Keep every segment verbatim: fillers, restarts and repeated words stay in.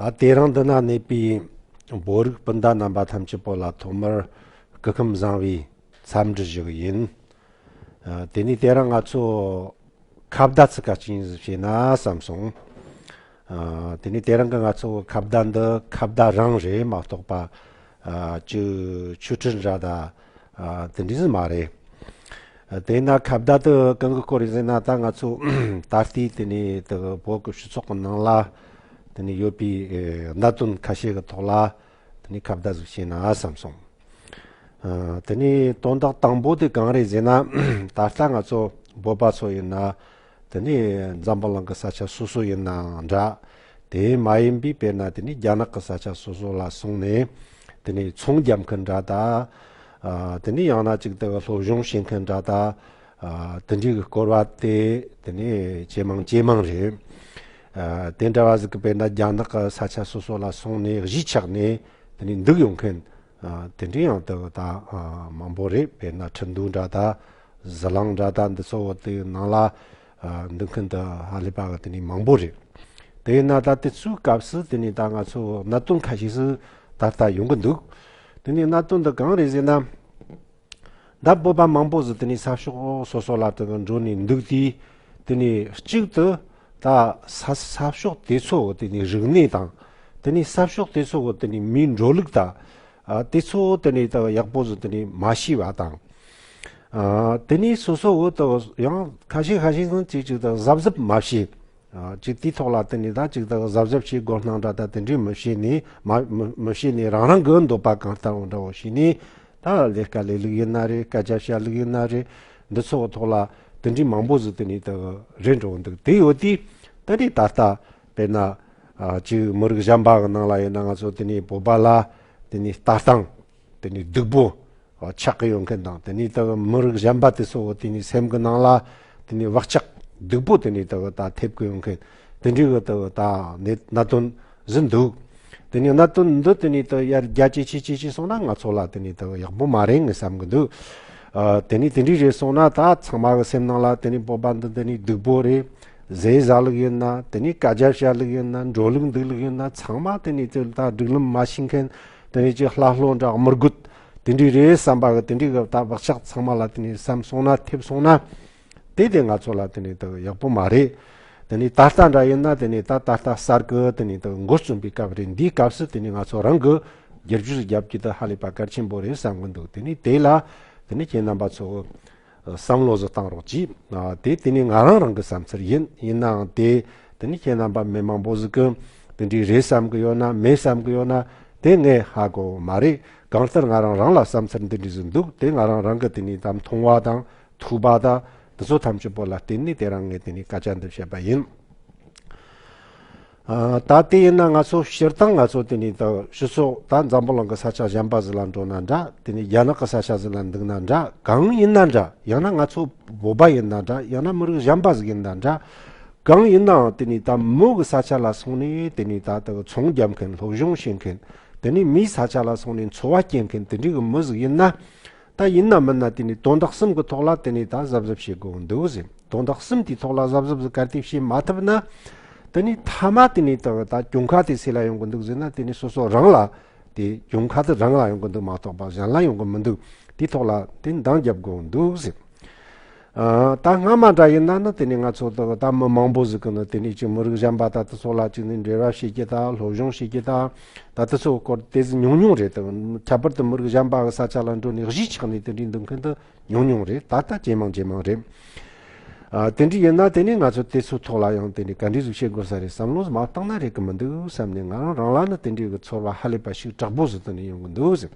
ད་དེ་རིང་འདི་ན་གནས་པའི་བོད་རིགས་སྤུན་ཟླ་རྣམ་པ་ཐམས་ཅད་པོ་ལ་ཐོག་མར་སྐུ་ཁམས་བཟང་བའི་འཚམས་འདྲི་ཞུ་གི་ཡིན། ཨ། དེ་ནས་དེ་རིང་ང་ཚོ་ཁ་བརྡ་ཚིག་ཁ་ཅིག་ཡིན་ཟིག་བྱས་ན་བསམ་སོང་། ཨ། དེ་ནས་དེ་རིང་གི་ང་ཚོ་ཁ་བརྡ་འདི་ཁ་བརྡ་རང་རེད་མ་གཏོགས་པ། ཨ། ཅིག་ཆོས་ཁྲིད་འདྲ་ད། ཨ། དེ་འདྲ་ཟིག་མ་རེད། དེས་ན་ཁ་བརྡ་དེ་གང་གི་སྐོར་རེད་ཟེར་ན། ད་ང་ཚོ་ད་ལྟའི་དེ་ནས་དེ་བོད་ཀྱི་སྤྱི་ཚོགས་ཀྱི་ནང་ལ་དེ་ནས་ཡོད་པའི་ཨེ་གནད་དོན་ཁ་ཤས་ཀྱི་ཐོག་ལ་དེ་ནས་ཁ་བརྡ་ཟིག་བྱས་ན་བསམ་སོང་། ཨ། དེ་ནས་དོན་དག་དང་པོ་དེ་གང་རེད་ཟེར་ན། ད་ལྟ་ང་ཚོ་བོད་པ་ཚོ་ཡིན་ན། དེ་ནས་འཛམ་བུ་གླིང་གི་ས་ཆ་སོ་སོ་ཡིན་ནའང་འདྲ། དེ་མ་ཡིན་པའི་དཔེར་ན་དེ་ནས་རྒྱ་ནག་གི་ས་ཆ་སོ་སོ་ལ་སོང་ནས་དེ་ནས་ཚོང་རྒྱབ་མཁན་འདྲ་ད། ཨ། དེ་ནས་ཡང་ན་ཅིག་དེ་སློབ་སྦྱོང་བྱེད་མཁན་འདྲ་ད། ཨ། དེ་འདྲའི་གི་སྐོར་བ་དེ་དེ་ནས་ཇེ་མང་ཇེ་མང་རེད། ཨ། དེ་འདྲ་བ་ཟིག་གི་དཔེར་ན་རྒྱ་ནག་གི་ས་ཆ་སོ་སོ་ལ་སོང་ནས་གཞིས་ཆགས་ནས་དེ་ནས་འདུག་ཡོང་མཁན། ཨ། དེ་འདྲའི་ཡང་དེ་ད་ཨ་མང་པོ་རེད། དཔེར་ན་ཁྲིན་ཏུའུ་འདྲ་ད། ཟི་ལིང་འདྲ་ད། འདི་ཚོ་བོ་དེའི་ནང་ལ་ཨ་འདུག་མཁན་དེ་ཧ་ལས་པ་གི་དེ་ནས་མང་པོ་རེད། དེས་ན་ད་དེ་ཚོའི་སྐབས་སུ་དེ་ནས་ད་ང་ཚོ་གནད་དོན་ཁ་ཤས་སུ་ད་ལྟ་ཡོང་གི་འདུག་དེ་ནས་གནད་དོན་འདི་གང་རེད་ཟེར་ན། ད་བོད་པ་མང་པོ་ཟིག་དེ་ནས་ས་ཕྱོགས་སོ་སོ་ལ་དེ་གི་འགྲོ་ནས་འདུག་དུས། དེ་ནས་གཅིག་ཏུ་ད་ས་ས་ཕྱོགས་དེ་ཚོ་དེ་ནས་རིག་གནས་དང་། དེ་ནས་ས་ཕྱོགས་དེ་ཚོ་དེ་ནས་མིའི་འགྲོ་ལུགས་དང་། ཨ། དེ་ཚོ་དེ་ནས་ད་ཡག་པོ་ཟིག་དེ་ནས་མ་ཤེས་པ་དང་། ཨ། དེ་ནས་སོ་སོ་བོ་ད་ཡང་ཁ་ཤས་ཁ་ཤས་ཟིག་ཅིག་ཅིག་ད་གཟབ་གཟབ་མ་བྱས། ཨ། ཅིག་དེའི་ཐོག་ལ་དེ་ནས་ད་ཅིག་ད་གཟབ་གཟབ་བྱེད་དགོས་སྣང་འདྲ་ད་དེ་འདྲས་མི་བྱས་ནས་མ་མི་མི་བྱས་ནས་རང་རང་གི་འདོད་པ་གང་ལྟར་འོ་འདྲ་བོ་བྱས་ནས། ད་ལས་ཀ་ལས་ལུགས་ཡིན་ན་རེད། སྐད་ཆ་བཤད་ལུགས་ཡིན་ན་རེད། འདི་ཚོ་གི་ཐོག་ལ་དེ་འདྲས་མང་པོ་ཟིག་དེ་ནས་ད་རེད་འགྲོ་འདུག་དེ་ཡོད་དུས་ད་རེས་ད་ལྟ་དཔེར་ན། ཨ། ཅིག་མི་རིགས་གཞན་པ་གི་ནང་ལ་ཡིན་ན་ང་ཚོ་དེ་ནས་བོད་པ་ལ་དེ་ནས་ལྟ་སྟངས་དེ་ནས་སྡུག་པོ་ཆགས་ཀྱི་ཡོད་མཁན་དང་། དེ་ནས་ད་མི་རིགས་གཞན་པ་དེ་ཚོ་དེ་ནས་སེམས་ཀྱི་ནང་ལ་དེ་ནས་བག་ཆགས་སྡུག་པོ་དེ་ནས་ད་ད་ཐེབས་ཀྱི་ཡོད་མཁན་དེ་འདྲའི་གི་ད་ད་གནད་གནད་དོན་ཟིག་འདུག་དེ་ནས་གནད་དོན་འདི་དེ་ནས་ད་ཡར་རྒྱ་ཇེ་ཆེ་ཇེ་ཆེ་སོང་ན་ང་ཚོ་ལ་དེ་ནས་ད་ཡག་པོ་མ་རེད་ངས་བསམ་གི་འདུག་ཨ། དེ་ནས་དེ་འདྲའི་རེད་སོང་ན་ད་ཚང་མ་གི་སེམས་ནང་ལ་དེ་ནས་བོད་པ་འདི་དེ་ནས་སྡུག་པོ་རེད། ཟས་ཟ་ལུགས་ཡིན་ན། དེ་ནས་སྐད་ཆ་བཤད་ལུགས་ཡིན་ན། འགྲོ་ལུགས་འདུག་ལུགས་ཡིན་ན། ཚང་མ་དེ་ནས་ཅིག་ད་སྒྲིག་ལམ་མ་ཤེས་མཁན། དེ་ནས་ཅིག་ལྷ་ལྷོ་འདྲ་དམུ་རྒོད་དེ་འདྲའི་རེད་བསམ་པ་གི་དེ་འདྲའི་གི་ད་བག་ཆགས་ཚང་མ་ལ་དེ་ནས་བསམ་སོང་ན་ཐེབས་སོང་ན། དེ་དེ་ང་ཚོ་ལ་དེ་ནས་ད་ཡག་པོ་མ་རེད། དེ་ནས་ད་ལྟ་འདྲ་ཡིན་ན་དེ་ནས་ད་ད་ལྟ་གསར་གི་དེ་ནས་ད་འགོ་རྩོམ་པའི་སྐབས་རེད། འདིའི་སྐབས་སུ་དེ་ནས་ང་ཚོ་རང་གི་བསྒྱུར་བཅོས་རྒྱབ་རྒྱུ་དེ་ཧ་ལས་པ་གལ་ཆེན་པོ་རེད་བསམ་གི་འདུག་དེ་ནས་དེ་ལ་དེ་ནས་ཁྱེད་རྣམ་པ་ཚོ་བསམ་བློ་ཟིག་བཏང་རོགས་གྱིས། ཨ། དེ་དེ་ནི་ང་རང་རང་གི་བསམ་ཚུལ་ཡིན། ཡིན་ནའང་དེ་དེ་ནི་ཁྱེད་རྣམ་པ་མི་མང་པོ་ཟིག་གིས་དེ་འདྲའི་རེད་བསམ་གི་ཡོད་ན་མེད་བསམ་གི་ཡོད་ན་དེ་ངས་ཧ་གོ་མ་རེད། གང་ལྟར་ང་རང་རང་ལ་བསམ་ཚུལ་འདི་འདྲ་ཟིག་འདུག་དེ་ང་རང་རང་གི་དེ་ནི་ད་མཐོང་བ་དང་ཐོས་པ་དང་དེ་ཚོ་ཐམས་ཅད་པོ་ལ་བརྟེན་ནས་དེ་རིང་ངས་དེ་ནི་སྐད་ཆ་འདི་བཤད་པ་ཡིན། ཨ། ད་དེ་ཡིན་ན་ང་ཚོ་སྤྱིར་བཏང་ང་ཚོ་དེ་ནས་ད་སྤྱི་ཚོགས་ད་འཛམ་བུ་གླིང་གི་ས་ཆ་གཞན་པ་ཟིག་ལ་འགྲོ་ན་འདྲ། དེ་ནས་རྒྱ་ནག་གི་ས་ཆ་ཟིག་ལ་འདུག་ན་འདྲ། གང་ཡིན་ན་འདྲ། ཡང་ན་ང་ཚོ་བོད་པ་ཡིན་ན་འདྲ། ཡང་ན་མི་རིགས་གཞན་པ་ཟིག་ཡིན་ན་འདྲ། གང་ཡིན་ནའང་དེ་ནས་ད་མོ་གི་ས་ཆ་ལ་སོང་ནས་དེ་ནས་ད་ད་ཚོང་རྒྱབ་མཁན། སློབ་སྦྱོང་བྱེད་མཁན། དེ་ནས་མིའི་ས་ཆ་ལ་སོང་ནས་འཚོ་བ་སྐྱེལ་མཁན་དེ་འདྲའི་གི་མི་ཟིག་ཡིན་ན། ད་ཡིན་ན་མིན་ན་དེ་ནས་དོན་དག་གསུམ་གི་ཐོག་ལ་དེ་ནས་ད་གཟབ་གཟབ་བྱེད་དགོས་འདུག་ཟེར། དོན་དག་གསུམ་དེའི་ཐོག་ལ་གཟབ་གཟབ་ཟིག་གལ་ཏེ་བྱེད་མ་ཐུབ་ན། དེ་ནས་མཐའ་མ་དེ་ནས་ད་ད་གྱོང་ཁ་དེ་སུ་ལ་ཡོང་གི་འདུག་ཟེར་ན། དེ་ནས་སོ་སོ་རང་ལ་དེ་གྱོང་ཁ་དེ་རང་ལ་ཡོང་གི་འདུག་མ་གཏོགས་པ་གཞན་ལ་ཡོང་གི་མི་འདུག་དེའི་ཐོག་ལ་དེ་འདང་རྒྱབ་དགོས་འདུག་ཟེར། ཨ། ད་སྔ་མ་འདྲ་ཡིན་ན་ནི་དེ་ནས་ང་ཚོ་ད་ད་མི་མང་པོ་ཟིག་གིས་ནི་དེ་ནས་ཅིག་མི་རིགས་གཞན་པ་ད་དེ་ཚོ་ལ་ཅིག་ནི་འབྲེལ་བ་བྱེད་རྒྱུ་དང་སློབ་སྦྱོང་བྱེད་རྒྱུ་དང་། ད་དེ་ཚོ་སྐོར་དེ་ཟིག་ཉུང་ཉུང་རེད། ད་ཁྱད་པར་དུ་མི་རིགས་གཞན་པ་གི་ས་ཆ་ལ་འགྲོ་ནས་གཞིས་ཆགས་ནས་དེ་འདྲའི་འདུག་མཁན་དེ་ཉུང་ཉུང་རེད། ད་ལྟ་ཇེ་མང་ཇེ་མང་རེད། ཨ། དེ་འདྲ་ཡིན་ན་དེ་ནས་ང་ཚོ་དེ་ཚོའི་ཐོག་ལ་ཡང་དེ་ནས་ག་འདྲ་ཟིག་བྱེད་དགོས་ས་རེད། བསམ་བློ་མ་བཏང་ན་རེད་གི་མི་འདུག་བསམ་ནས་ང་རང་རང་ལ་ནི་དེ་འདྲའི་གི་ཚོར་བ་ཧ་ལས་པ་ཞིག་དྲག་པོ་ཟིག་དེ་ནས་ཡོང་གི་འདུག་ཟེར།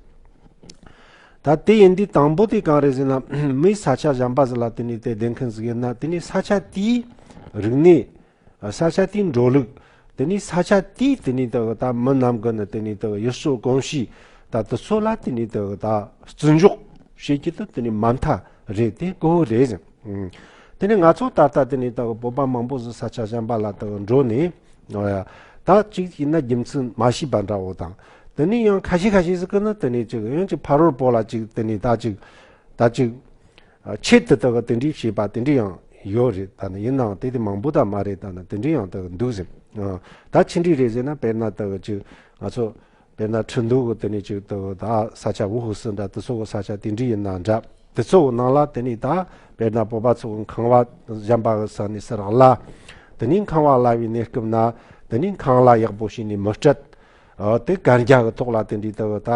ད་དེ་ཡིན་དུས་དང་པོ་དེ་གང་རེད་ཟེར་ན། མིའི་ས་ཆ་གཞན་པ་ཟིག་ལ་དེ་ནས་དེ་བསྡད་མཁན་ཟིག་ཡིན་ན། དེ་ནས་ས་ཆ་དེའི་རིག་གནས། ས་ཆ་དེའི་འགྲོ་ལུགས། དེ་ནས་ས་ཆ་དེའི་དེ་ནས་དེ་ད་མི་རྣམས་ཀྱི་ནི་དེ་ནས་དེ་ཡུལ་སྲོལ་གོམས་གཤིས་ད་དེ་ཚོ་ལ་དེ་ནས་དེ་ད་བརྩི་འཇོག་བྱེད་ཀྱི་དེ་དེ་ནས་མ་མཐའ་རེད། དེ་གོ་རེད་ཟེར། ཨང་། དེ་ནས་ང་ཚོ་ད་ལྟ་དེ་ནས་ད་བོད་པ་མང་པོ་ཟིག་ས་ཆ་གཞན་པ་ལ་ད་འགྲོ་ནས། ཨོ་ཡ། ད་གཅིག་ཡིན་ན་རྒྱུ་མཚན་མ་ཤེས་པ་འདྲ་བོ་དང་། དེ་ནས་ཡང་ཁ་ཤས་ཁ་ཤས་ཟིག་གིས་ནི་དེ་ནས་ཅིག་ཡང་ཅིག་ཕ་རོལ་པོ་ལ་ཅིག་དེ་ནས་ད་ཅིག་ད་ཅིག་ཨ། ཆེད་དུ་ད་གི་དེ་འདྲའི་བྱས་པ་དེ་འདྲ་ཡང་ ཡོད་རེད། ད་ནི་ཡིན་ནའང་དེ་དེ་མང་པོ་ད་མ་རེད། ད་ནི་དེ་འདྲའི་ཡང་ད་འདུག་ཟེར། ཨ། ད་ཆི་འདྲའི་རེད་ཟེར་ན། དཔེར་ན་ད་ཅིག་ང་ཚོ་དཔེར་ན་ཁྲི་འདུ་གི་དེ་ནས་ཅིག་ད་ད་ས་ཆ་ཝུ་ཧུ་སི་འདྲ་དེ་ཚོ་གི་ས་ཆ་དེ་འདྲའི་ཡིན་ན་འདྲ། དེ་ཚོ་གི་ནང་ལ་དེ་ནས་ད་དཔེར་ན་བོད་པ་ཚོ་གི་ཁང་བ་གཞན་པ་གི་ས་ནས་སར་གླ། དེ་ནས་ཁང་བ་གླ་བའི་གནས་སྐབས་ན་དེ་ནས་ཁང་གླ་ཡག་པོ་བྱས་ནས་མི་སྤྲད། ཨ། དེ་གན་རྒྱ་གི་ཐོག་ལ་དེ་འདྲའི་ད་ད་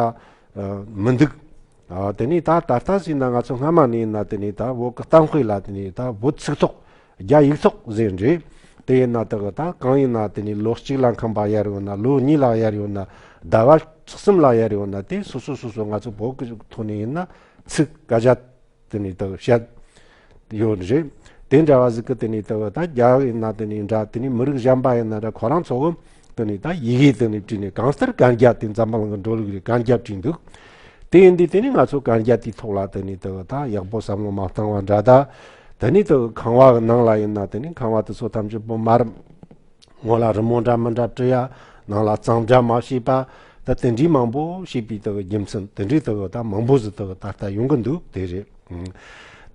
མི་འདུག། ཨ། དེ་ནས་ད་ད་ལྟ་ཟིན་ན་ང་ཚོ་སྔ་མ་ནས་ཡིན་ན་དེ་ནས་ད་བོད་ཀྱི་གཏམ་དཔེ་ལ་དེ་ནས་ད་བོད་ཚིག་ཐོག་རྒྱ་ཡིག་ཐོག་ཟེར་རེད། དེ་ཡིན་ན་ད་གི་ད་གང་ཡིན་ན་དེ་ནས་ལོ་གཅིག་ལ་ཁང་པ་གཡར་ཡོད་ན། ལོ་གཉིས་ལ་གཡར་ཡོད་ན། ཟླ་བ་གསུམ་ལ་གཡར་ཡོད་ན། དེ་སོ་སོ་སོ་སོ་ང་ཚོ་བོད་ཀྱི་ཐོག་ནས་ཡིན་ན་ཚིག་སྐད་ཆ་དེ་ནས་ད་གི་བཤད་ཡོད་རེད། དེ་འདྲ་བ་ཟིག་གི་དེ་ནས་ད་གི་ད་རྒྱ་ཡིན་ན་དེ་ནས་འདྲ། དེ་ནས་མི་རིགས་གཞན་པ་ཡིན་ན་འདྲ། ཁོ་རང་ཚོ་གི་དེ་ནས་ད་ཡི་གེ་དེ་ནས་བྲིས་ནས། གང་ལྟར་གན་རྒྱ་དེ་འཛམ་བུ་གླིང་གི་འགྲོ་ལུགས་རེད། གན་རྒྱ་བྲིས་འདུག། དེ་ཡིན་དུས་དེ་ནས་ང་ཚོ་གན་རྒྱ་དེའི་ཐོག་ལ་དེ་ནས་ད་གི་ད་ཡག་པོ་བསམ་བློ་མ་བཏང་བ་འདྲ། ད་དེ་ནས་ད་གི་ཁང་བ་གི་ནང་ལ་ཡིན་ན་དེ་ནས་ཁང་བ་དེ་ཚོ་ཐམས་ཅད་པོ་དམར། ངོ་ལ་རི་མོ་འདྲ་མི་འདྲ་བྲི་ཡ། ནང་ལ་གཙང་སྦྲ་མ་བྱས་པ། ད་དེ་འདྲའི་མང་པོ་བྱས་པའི་ད་གི་རྒྱུ་མཚན་དེ་འདྲའི་ད་གི་ད་མང་པོ་ཟིག་ད་གི་ད་ལྟ་ཡོང་གི་འདུག། དེ་རེད། ཨང་།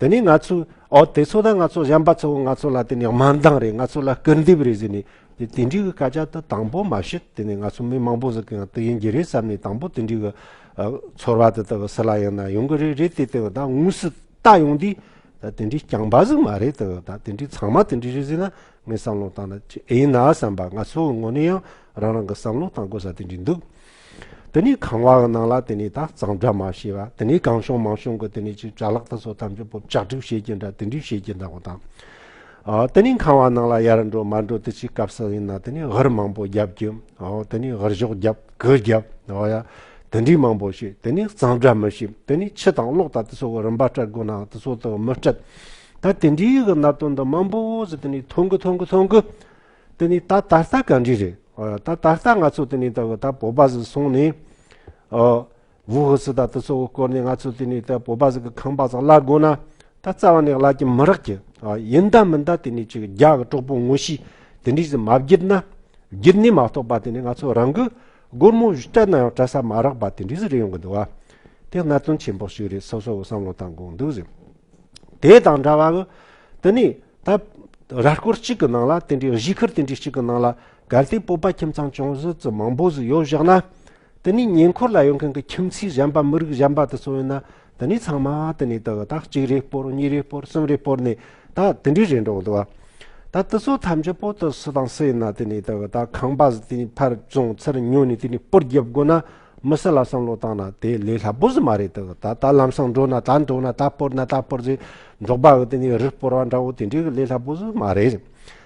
དེ་ནས་ང་ཚོས། ཨོ། དེ་ཚོ་ད་ང་ཚོ་གཞན་པ་ཚོ་ང་ཚོ་ལ་དེ་ནས་དམའ་འདང་རེད། ང་ཚོ་ལ་སྐུར་འདེབས་རེད་ཟེར་ནས་དེ་དེ་འདྲའི་གི་སྐད་ཆ་ད་དང་པོ་མ་བཤད། དེ་ནས་ང་ཚོ་མི་མང་པོ་ཟིག་གིས་ཡང་དེ་ཡིན་གྱི་རེད་བསམ་ནས་དང་པོ་དེ་འདྲའི་གི། ཨ། ཚོར་བ་དེ་ད་གི་སུ་ལ་ཡིན་ན་ཡོང་གི་རེད། རེད་དེ་ད་གི་ད་དངོས་སུ་ལྟ་ཡོང་དུས་ད་དེ་འདྲའི་རྐྱང་པ་ཟིག་མ་རེད། ད་གི་ད་དེ་འདྲའི་ཚང་མ་དེ་འདྲའི་རེད་ཟེར་ན། ངས་བསམ་བློ་བཏང་ན་ཅི་ཨེ་ཡིན་ན་བསམ་པ། ང་ཚོའི་ངོས་ནས་ཡང་རང་རང་གི་བསམ་བློ་བཏང་དགོས་ས་དེ་འདྲ་འདུག། དེ་ནས་ཁང་བ་གི་ནང་ལ་དེ་ནས་ད་གཙང་སྦྲ་མ་བྱས་པ། དེ་ནས་གང་བྱུང་མང་བྱུང་གི་དེ་ནས་ཅིག་ཅ་ལག་དེ་ཚོ་ཐམས་ཅད་པོ་ལྕགས་སྒྲིག་བྱེད་ཀྱི་འདྲ། དེ་འདྲ་བྱེད་ཀྱི་འདྲ་བོ་དང་། ཨ། དེ་ནས་ཁང་བ་ནང་ལ་ཡར་འགྲོ་མར་འགྲོ་དེ་ཅིག་སྐབས་སུ་ཡིན་ན་དེ་ནས་གུར་མང་པོ་རྒྱབ་རྒྱུ། ཨོ། དེ་ནས་གུར་ཞོག་རྒྱབ། གུར་རྒྱབ། ཨོ་ཡ། དེ་འདྲའི་མང་པོ་བྱས། དེ་ནས་གཙང་སྦྲ་མི་བྱེད། དེ་ནས་ཆུ་དང་གློག་དང་དེ་ཚོ་གི་རིན་པ་སྤྲད་དགོས་ན་དེ་ཚོ་དག་མི་སྤྲད། ད་དེ་འདྲའི་གི་གནད་དོན་འདི་མང་པོ་ཟིག་དེ་ནས་ཐོན་གི་ཐོན་གི་ཐོན་གི། དེ་ནས་ད་ད་ལྟ་ག་འདྲ་རེད། ཨོ་ཡ། ད་ད་ལྟ་ང་ཚོ་དེ་ནས་ད་གི་ད་བོད་པ་ཟིག་སོང་ནས། ཨོ། ཝུ་ཧུ་སི་ད་དེ་ཚོ་གི་སྐོར་ནས་ང་ཚོ་དེ་ནས་ད་བོད་པ་ཟིག་གི་ཁང་པ་ཟིག་གླ་དགོས་ན། ད་རྩ་བ་ནས་གླ་རྒྱུ་མི་རག་གི། ཨ། ཡིན་ད་མིན་ད་དེ་ནས་ཅིག་རྒྱ་གི་གྲོགས་པོ་ངོ་ཤེས་དེ་འདྲ་ཟིག་མ་བརྒྱུད་ན། བརྒྱུད་ནས་མ་གཏོགས་པ་དེ་ནས་ང་ཚོ་རང་གི་སྒོར་མོ་སྤྲད་ན་ཡང་སྤྲད་ས་མ་རག་པ་དེ་འདྲ་ཟིག་རེད་ཡོང་གི་འདུག་བ། དེ་གནད་དོན་ཆེན་པོ་ཞིག་རེད། སོ་སོ་གི་བསམ་བློ་བཏང་དགོས་འདུག་ཟེར། དེ་དང་འདྲ་བ་གི་དེ་ནས་ད་ར་སྐོར་གཅིག་གི་ནང་ལ། དེ་འདྲའི་གཞིས་ཁུལ་དེ་འདྲའི་གཅིག་གི་ནང་ལ་གལ་ཏེ་བོད་པ་ཁྱིམ་ཚང་ཅུང་ཟད་ཙམ་མང་པོ་ཟིག་ཡོད་བཞག་ན། དེ་ནས་ཉེ་འཁོར་ལ་ཡོད་མཁན་གྱི་ཁྱིམ་མཚེས་གཞན་པ་མི་རིགས་གཞན་པ་དེ་ཚོ་ཡིན་ན། དེ་ནས་ཚང་མ་དེ་ནས་ད་གི་ད་གཅིག་རེ་སྤོར། གཉིས་རེ་སྤོར། གསུམ་རེ་སྤོར་ནས་ད་དེ་འདྲའི་རེད་འགྲོ་འདུག་བ། ད་དེ་ཚོ་ཐམས་ཅད་པོ་དེ་སུ་དང་སུ་ཡིན་ན་དེ་ནས་ད་གི་ད་ཁང་པ་ཟིག་དེ་ནས་ཕར་བཙོང་ཚུར་ཉོ་ནས་དེ་ནས་སྤོར་རྒྱབ་དགོས་ན། མི་སུ་ལ་བསམ་བློ་བཏང་ན་དེ་ལས་སླ་པོ་ཟིག་མ་རེད། ད་གི་ད་ད་ལམ་སང་འགྲོ་ན་ད་འགྲོ་ན་ད་སྤོར་ན་ད་སྤོར་ཟེར། འབྲོག་པ་གི་དེ་ནས་རི་སྤོར་བ་འདྲ་བོ་དེ་འདྲའི་གི་ལས་སླ་པོ་ཟིག་མ་རེད།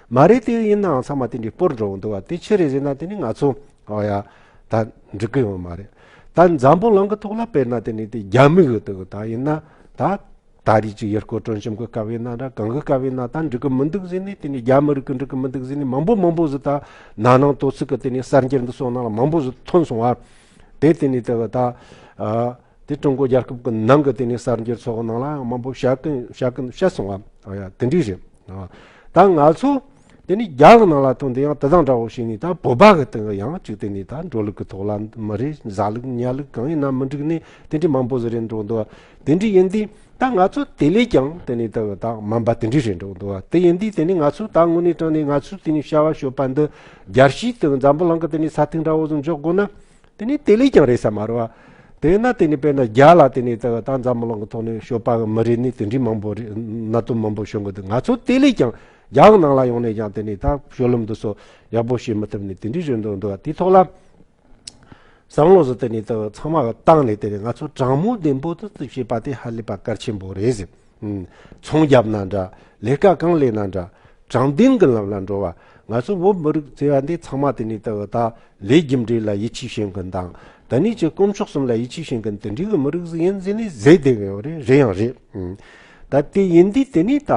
མ་རེད། དེ་ཡིན་ནའང་ཚང་མ་དེ་འདྲའི་སྤོར་འགྲོ་འདུག་བ། དེ་ཆི་རེད་ཟེར་ན་དེ་ནས་ང་ཚོ། ཨོ་ཡ། ད་འགྲིག་གི་ཡོད་མ་རེད། ད་འཛམ་བུ་གླིང་གི་ཐོག་ལ་དཔེར་ན་དེ་ནས་དེ་རྒྱ་མི་གི་དེ་གི་ད་ཡིན་ན་ད། ད་རེས་ཅིག་ཡུལ་སྐོར་སྤྲོ་འཆམ་གི་སྐབས་ཡིན་ན་འདྲ། གང་གི་སྐབས་ཡིན་ན་ད་འགྲིག་གི་མི་འདུག་ཟེར་ནས། དེ་ནས་རྒྱ་མི་རིགས་གི་འགྲིག་གི་མི་འདུག་ཟེར་ནས་མང་པོ་མང་པོ་ཟིག་ད་ན་ནིང་དོ་ཚིགས་གི་དེ་ནས་གསར་འགྱུར་འདི་ཚོ་ནང་ལ་མང་པོ་ཟིག་ཐོན་སོང་བ། དེ་དེ་ནས་དེ་གི་ད། ཨ། དེ་ཀྲུང་གོ་རྒྱལ་ཁབ་གི་ནང་གི་དེ་ནས་གསར་འགྱུར་ཚོགས་ནང་ལ་ཡང་མང་པོ་བཤད་གིན་བཤད་གིན་བཤད་སོང་བ། ཨ་ཡ། དེ་འདྲས་རེད། ཨ། ད་ང་ཚོ་དེ་ནས་རྒྱ་གི་ནང་ལ་ཐོན་དེ་ཡང་དེ་དང་འདྲ་བོ་བྱས་ནས། ད་བོད་པ་གི་སྟེང་གི་ཡང་ཅིག་དེ་ནས་ད་འགྲོ་ལུགས་གི་ཐོག་ལ་མི་རེད། བཟའ་ལུགས་ཉལ་ལུགས་གང་ཡིན་ན་མི་འགྲིག་ནས་དེ་འདྲས་མང་པོ་ཟིག་རེད་འགྲོ་འདུག་བ། དེ་འདྲས་ཡིན་དུས་ད་ང་ཚོ་དེ་ལས་ཀྱང་དེ་ནས་ད་ད་དམན་པ་དེ་འདྲས་རེད་འགྲོ་འདུག་བ། དེ་ཡིན་དུས་དེ་ནས་ང་ཚོ་ད་དངོས་གནས་དྲང་ནས་ང་ཚོས་དེ་ནས་བྱ་བ་སྤྱོད་པ་འདི་རྒྱལ་སྤྱིའི་སྟེང་འཛམ་བུ་གླིང་གི་དེ་ནས་ས་ཐིག་འདྲ་བོ་ཟིག་འཇོག་དགོས་ན། དེ་ནས་དེ་ལས་ཀྱང་རེད་ས་མ་རེད་བ། དེས་ན་དེ་ནས་དཔེར་ན་རྒྱ་ལ་དེ་ནས་ད་ད་འཛམ་བུ་གླིང་གི་ཐོག་ནས་སྤྱོད་པ་གི་མི་རེད་ནས་དེ་འདྲའི་མང་པོ་རེད། གནད་དོན་མང་པོ་བྱུང་གི་འདུག། ང་ཚོ་དེ་ལས་ཀྱང་རྒྱ་གི་ནང་ལ་ཡོང་ནས་ཀྱང་དེ་ནས་ད་སྤྱོད་ལམ་འདི་ཚོ་ཡག་པོ་བྱེད་མི་ཐུབ་ནས་དེ་འདྲའི་རེད་འདུག་འདུག་བ། དེའི་ཐོག་ལ་བསམ་བློ་ཟིག་དེ་ནས་ད་ཚང་མ་གི་བཏང་ནས་དེ་ནས་ང་ཚོ་དྲང་མོ་བདེན་པོ་དུ་བྱེད་པ་དེ་ཧ་ལས་པ་གལ་ཆེན་པོ་རེད་ཟེར། ཨུམ། ཚོང་རྒྱབ་ན་འདྲ། ལས་ཀ་གང་ལས་ན་འདྲ། དྲང་བདེན་གྱི་ལམ་ལ་འགྲོ་བ། ང་ཚོ་བོད་མི་རིགས་ཟེར་བ་འདི་ཚང་མ་དེ་ནས་ད་ད་ལས་རྒྱུ་འབྲས་ལ་ཡིད་ཆེས་བྱེད་མཁན་དང་། ད་ནས་ཀྱི་དཀོན་མཆོག་གསུམ་ལ་ཡིད་ཆེས་བྱེད་མཁན་དེ་འདྲའི་གི་མི་རིགས་ཟིག་ཡིན་ཟེར་ནས་ཟེར་བསྡད་གི་ཡོད་རེད། རེད་ཡང་རེད། ཨུམ། ད་དེ་ཡིན་དུས་དེ་ནས་ད་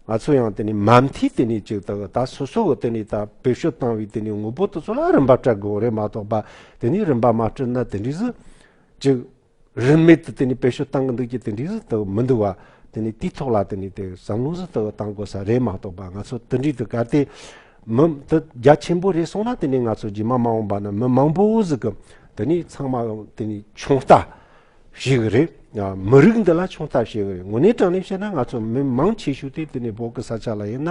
ང་ཚོ་ཡང་དེ་ནས་མ་མཐའི་དེ་ནས་ཅིག་ད་ད་སོ་སོ་གི་དེ་ནས་ད་བེད་སྤྱོད་བཏང་བའི་དེ་ནས་དངོས་པོ་དེ་ཚོ་ལ་རིན་པ་སྤྲད་དགོས་རེད་མ་གཏོགས་པ། དེ་ནས་རིན་པ་མ་སྤྲད་ན་དེ་འདྲའི་ཟིག་ཅིག་རིན་མེད་དུ་དེ་ནས་བེད་སྤྱོད་བཏང་གི་འདུག་ཀྱི་དེ་འདྲའི་ཟིག་ཏུ་མི་འདུག་བ། དེ་ནས་དེའི་ཐོག་ལ་དེ་ནས་དེ་བསམ་བློ་ཟིག་ཏུ་བཏང་དགོས་ས་རེད་མ་གཏོགས་པ། ང་ཚོ་དེ་འདྲའི་དུ་གལ་ཏེ་མི་དེ་རྒྱ་ཆེན་པོ་རེད་སོང་ན། དེ་ནས་ང་ཚོ་རྗེས་མ་མ་འོངས་པ་ན་མི་མང་པོ་ཟིག་གི་དེ་ནས་ཚང་མ་དེ་ནས་ཆུང་ལྟ་ཞིག་རེད། ཡ། མི་རིགས་འདི་ལ་ཆུང་ལྟ་བྱེད་གི་རེད། དངོས་གནས་དྲང་ནས་བཤད་ན་ང་ཚོ་མི་མང་ཆེ་ཤོས་དེ་དེ་ནས་བོད་ཀྱི་ས་ཆ་ལ་ཡིན་ན་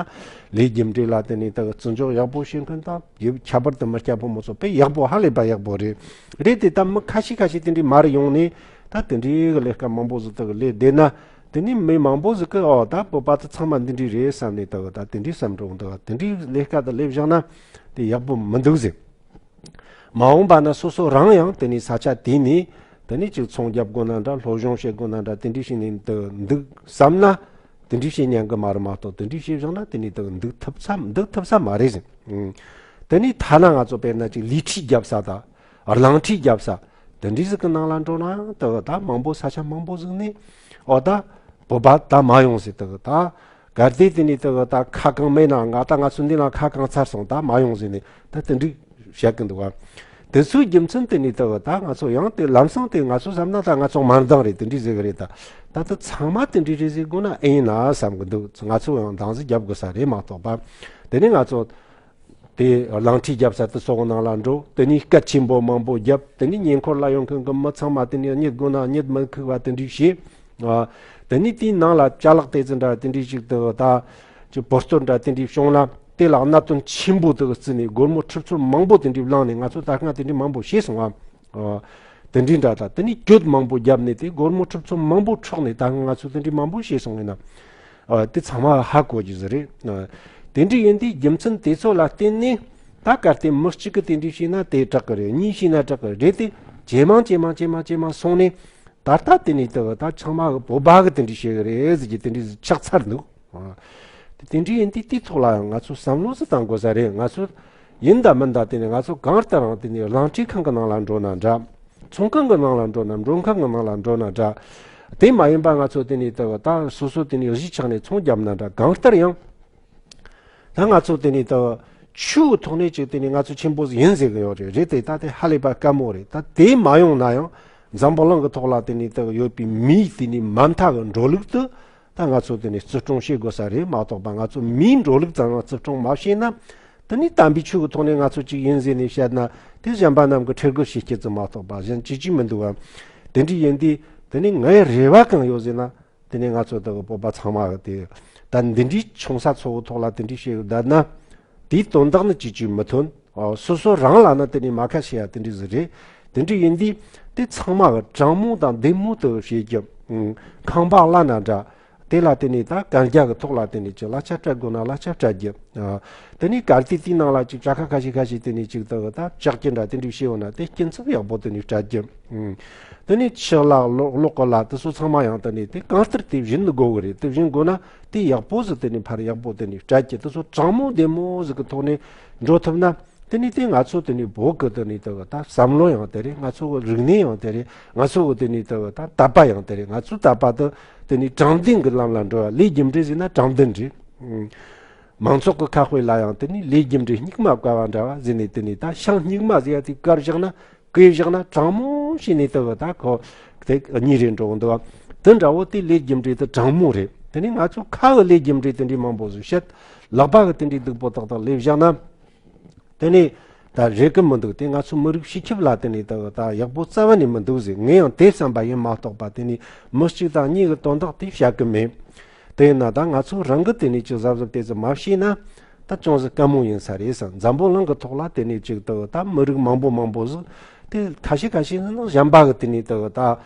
ལས་རྒྱུ་འབྲས་ལ་དེ་ནས་ད་བརྩི་འཇོག་ཡག་པོ་བྱེད་མཁན་དང་ཡུལ་ཁྱད་པར་དུ་མི་སྐྱ་ཕོ་མོ་ཚོ་དཔེ་ཡག་པོ་ཧ་ལས་པ་ཡག་པོ་རེད། རེད་དེ་ད་མི་ཁ་ཤས་ཁ་ཤས་དེ་འདྲའི་མར་ཡོང་ནས་ད་དེ་འདྲའི་གི་ལས་ཀ་མང་པོ་ཟིག་ད་གི་ལས་བསྡད་ན་དེ་ནས་མི་མང་པོ་ཟིག་གི་ཨོ་ད་བོད་པ་དེ་ཚང་མ་འདི་འདྲའི་རེད་བསམ་ནས་ད་གི་ད་དེ་འདྲའི་བསམ་འགྲོ་འདུག་དེ་འདྲའི་ལས་ཀ་དེ་ལས་བཞག་ན་དེ་ཡག་པོ་མི་འདུག་ཟེར། མ་འོངས་པ་ན་སོ་སོ་རང་ཡང་དེ་ནས་ས་ཆ་དེ་ནས་དེ་ནས་ཅིག་ཚོང་རྒྱབ་དགོས་ན་འདྲ། སློབ་སྦྱོང་བྱེད་དགོས་ན་འདྲ། དེ་འདྲས་བྱས་ནས་འདུག་འདུག་བསམ་ན་དེ་འདྲས་བྱེད་ཉན་གི་མ་རེད་མ་གཏོགས་དེ་འདྲས་བྱས་བཞག་ན་དེ་ནས་འདུག་འདུག་ཐུབ་ས་འདུག་ཐུབ་ས་མ་རེད་ཟེར། ཨང་། དེ་ནས་ཐ་ན་ང་ཚོ་དཔེར་ན་ཅིག་ལི་ཁྲི་རྒྱབ་ས་དང་གླང་ཁྲི་རྒྱབ་ས་དེ་འདྲས་ཟིག་གི་ནང་ལ་འགྲོ་ན་དེ་གི་ད་མང་པོ་ས་ཆ་མང་པོ་ཟིག་ནས་ཨོ་ད་བོད་པ་ད་མ་ཡོང་ཟེར། དེ་གི་ད་གལ་ཏེ་དེ་ནས་དེ་གི་ད་ཁ་གང་མེད་ན་ང་ད་ང་ཚོ་འདི་ན་ཁ་གང་ཚར་སོང་ད་མ་ཡོང་ཟེར་ནས་ད་དེ་འདྲས་བཤད་གི་འདུག་བ། དེ་ཚོའི་རྒྱུ་མཚན་དེ་ནས་ལྟ་བུ་ད་ང་ཚོ་ཡང་དེ་ལམ་སང་དེ་ང་ཚོ་བསམ་ན་ད་ང་ཚོ་མ་འདང་རེད་དེ་འདྲས་ཟེར་གི་རེད་ད། ད་ལྟ་ཚང་མ་དེ་འདྲས་རེད་ཟེར་དགོས་ན་ཨེ་ཡིན་ན་བསམ་གི་འདུག་ང་ཚོ་ཡང་འདང་ཟིག་རྒྱབ་དགོས་ས་རེད་མ་གཏོགས་པ། དེ་ནས་ང་ཚོ་དེ་གླང་ཁྲིད་རྒྱབ་ས་དེ་ཚོ་གི་ནང་ལ་འགྲོ། དེ་ནས་སྐད་ཆེན་པོ་མང་པོ་རྒྱབ། དེ་ནས་ཉེ་འཁོར་ལ་ཡོང་མཁན་གི་མི་ཚང་མ་དེ་ནས་གཉིད་དགོས་ན་གཉིད་མི་ཁུག་པ་དེ་འདྲས་བྱེད། ཨ། དེ་ནས་དེའི་ནང་ལ་ཅ་ལག་དེ་ཚོ་འདྲ་དེ་འདྲས་ཞིག་དེ་ད་ཅིག་བོད་སྟོད་འདྲ་དེ་འདྲས་བྱུང་ན། དེ་ལ་གནད་དོན་ཆེན་པོ་དེ་གི་བརྩིས་ནས་སྒོར་མོ་ཁྲི་ཚོ་མང་པོ་དེ་འདྲའི་བླངས་ནས་ང་ཚོ་ད་སྔ་དེ་འདྲའི་མང་པོ་བྱས་སོང་ཨ། ཨ། དེ་འདྲའི་འདྲ་ད་དེ་ནས་གྱོད་མང་པོ་བརྒྱབ་ནས་དེ་སྒོར་མོ་ཁྲི་ཚོ་མང་པོ་འཕྲོག་ནས་ད་སྔ་ང་ཚོ་དེ་འདྲའི་མང་པོ་བྱས་སོང་ཡིན་ན། ཨ། དེ་ཚང་མ་ཧ་གོ་རྒྱུ་ཟིག་རེད། ཨ། དེ་འདྲའི་ཡིན་དུས་རྒྱུ་མཚན་དེ་ཚོ་ལ་བརྟེན་ནས་ད་གལ་ཏེ་མི་གཅིག་གིས་དེ་འདྲའི་བྱས་ན་དེ་དྲག་གི་རེད། གཉིས་བྱས་ན་དྲག་གི་རེད། དེ་ཇེ་མང་ཇེ་མང་ཇེ་མང་ཇེ་མང་སོང་ནས། ད་ལྟ་དེ་ནས་ལྟ་བུ་ད་ཚང་མ་གི་བོད་པ་གི་དེ་འདྲ་བྱེད་གི་རེད་ཟེར་གྱི་དེ་འདྲ་ཆགས་ཚར་འདུག་ཨ། དེ་དེ་འདྲ་ཡིན་དུས་དེའི་ཐོག་ལ་ཡང་ང་ཚོ་བསམ་བློ་ཟིག་བཏང་དགོས་ས་རེད། ང་ཚོ་ཡིན་ད་མིན་ད་དེ་ནས་ང་ཚོ་གང་ལྟར་རང་དེ་ནས་གླང་ཁྲིད་ཁང་གི་ནང་ལ་འགྲོ་ན་འདྲ། ཚོང་ཁང་གི་ནང་ལ་འགྲོ་ན་མགྲོན་ཁང་གི་ནང་ལ་འགྲོ་ན་འདྲ། དེ་མ་ཡིན་པ་ང་ཚོ་དེ་ནས་ལྟ་བུ་ད་སོ་སོ་དེ་ནས་གཞིས་ཆགས་ནས་ཚོང་བརྒྱབ་ན་འདྲ། གང་ལྟར་ཡང་། ད་ང་ཚོ་དེ་ནས་ད་ཆོས་ཀྱི་ཐོག་ནས་ཅིག་དེ་ནས་ང་ཚོ་ཆེན་པོ་ཟིག་ཡིན་ཟེར་གི་ཡོད་རེད། རེད་དེ་ད་དེ་ཧ་ལས་པ་དཀའ་མོ་རེད། ད་དེ་མ་ཡོང་ན་ཡང་འཛམ་བུ་གླིང་གི་ཐོག་ལ་དེ་ནས་ད་ཡོད་པའི་མིའི་དེ་ནས་མ་མཐའ་གི་འགྲོ་ལུགས་དེ་ད་ང་ཚོ་དེ་ནས་བརྩི་སྲུང་བྱེད་དགོས་ས་རེད་མ་གཏོགས་པ། ང་ཚོ་མིའི་འགྲོ་ལུགས་ཙམ་ཡང་བརྩི་སྲུང་མ་བྱས་ན། དེ་ནས་དམ་པའི་ཆོས་ཀྱི་ཐོག་ནས་ང་ཚོ་ཅིག་ཡིན་ཟེར་ནས་བཤད་ན་དེ་གཞན་པ་རྣམས་ཀྱི་ཁྲེལ་དགོད་བྱེད་རྒྱུ་ཙམ་མ་གཏོགས་པ་གཞན་ཅི་ཅིག་མི་འདུག་བ། དེ་འདྲ་ཡིན་དུས་དེ་ནས་ངའི་རེ་བ་གང་ཡོད་ཟེར་ན། དེ་ནས་ང་ཚོ་ད་གི་བོད་པ་ཚང་མ་གི་དེ་ད་འདི་འདྲའི་ཆུང་ས་ཚོ་བོ་ཐོག་ལ་དེ་འདྲའི་བཤད་ཡོད་ད་ན། དེའི་དོན་དག་ནི་ཅི་ཅིག་མི་ཐོན། ཨོ། སོ་སོ་རང་ལ་ནི་དེ་ནས་མ་ཁ་བཤད་ཡ་དེ་འདྲའི་ཟིག་རེད། དེ་འདྲའི་ཡིན་དུས་དེ་ཚང་མ་གི་དྲང་མོ་དང་བདེན་མོ་དུ་བཤད་རྒྱུ། ཨང་། ཁང་པ་གླ་ན་འདྲ། དེ་ལ་དེ་ནས་ད་གན་རྒྱ་གི་ཐོག་ལ་དེ་ནས་ཅི་གླ་ཆ་སྤྲད་དགོས་ན་གླ་ཆ་སྤྲད་རྒྱུ། ཨ། དེ་ནས་གལ་ཏེ་དེའི་ནང་ལ་ཅིག་ཅ་ཁ་ཁ་ཤས་ཁ་ཤས་དེ་ནས་ཅིག་ད་གི་ད་ལྕགས་ཀྱི་འདྲ་དེ་འདྲའི་བཤད་ཡོད་ན་དེ་སྐྱིན་ཚབ་ཡག་པོ་དེ་ནས་སྤྲད་རྒྱུ། ཨང་། དེ་ནས་ཕྱི་ལ་གློག་གློག་གི་ལ་དེ་ཚོ་ཚང་མ་ཡང་དེ་ནས་དེ་གང་ལྟར་དེ་བྱིན་དགོས་གི་རེད། དེ་བྱིན་དགོས་ན་དེ་ཡག་པོ་ཟིག་དེ་ནས་ཕར་ཡག་པོ་དེ་ནས་སྤྲད་རྒྱུ། དེ་ཚོ་དྲང་མོ་བདེན་མོ་ཟིག་གི་ཐོག་ནས་འགྲོ་ཐུབ་ན་དེ་ནས་དེ་ང་ཚོ་དེ་ནས་བོད་གི་དེ་ནས་དེ་གི་ད་བསམ་བློ་ཡང་དེ་རེད། ང་ཚོ་གི་རིག་གནས་ཡང་དེ་རེད། ང་ཚོ་གི་དེ་ནས་དེ་གི་ད་དད་པ་ཡང་དེ་རེད། ང་ཚོའི་དད་པ་དེ་དེ་ནས་དྲང་བདེན་གི་ལམ་ལ་འགྲོ་ཡ། ལས་རྒྱུ་འབྲས་ཟེར་ན་དྲང་བདེན་རེད། ཨང་། མང་ཚོགས་ཀྱི་ཁ་དཔེ་ལ་ཡང་དེ་ནས་ལས་རྒྱུ་འབྲས་སྙིགས་མ་བཀར་བ་འདྲ་བ་ཟེར་ནས་དེ་ནས་ད་ཤིང་སྙིགས་མ་ཟེར་ཡ་དེ་བཀར་བཞག་ན། བཀོད་བཞག་ན་དྲང་མོ་བྱས་ནས་ལྟ་བུ་ད་ཁོ་དེ་གཉིས་རེད་འགྲོ་གི་འདུག་བ། དེ་འདྲ་བོ་དེ་ལས་རྒྱུ་འབྲས་དེ་དྲང་མོ་རེད། དེ་ནས་ང་ཚོ་ཁ་གི་ལས་རྒྱུ་འབྲས་དེ་འདྲའི་མང་པོ་ཟིག་བཤད། ལག་པ་གི་དེ་འདྲའི་སྡུག་པོ་ཏག་ཏག་ལས་བཞག་ན། དེ་ནས་ད་རེད་གི་མི་འདུག་དེ་ང་ཚོ་མི་རིགས་སྤྱི་ཁྱབ་ལ་དེ་ནས་ལྟ་བུ་ད་ཡག་པོ་རྩ་བ་ནས་མི་འདུག་ཟེར། ངས་ཡང་དེ་བསམ་པ་ཡིན་མ་གཏོགས་པ་དེ་ནས་མི་གཅིག་དང་གཉིས་གི་དོན་དག་དེ་བཤད་གི་མེད། དེ་ཡིན་ན་ད་ང་ཚོ་རང་གི་དེ་ནས་ཅི་གཟབ་གཟབ་དེ་ཚོ་མ་བྱས་ན། ད་ཅུང་ཟད་དཀའ་མོ་ཡིན་ས་རེད་བསམ། འཛམ་བུ་གླིང་གི་ཐོག་ལ་དེ་ནས་ཅིག་ལྟ་བུ་ད་མི་རིགས་མང་པོ་མང་པོ་ཟིག་དེ་ཁ་ཤས་ཁ་ཤས་ནི་གཞན་པ་གི་དེ་ནས་ལྟ་བུ་ད་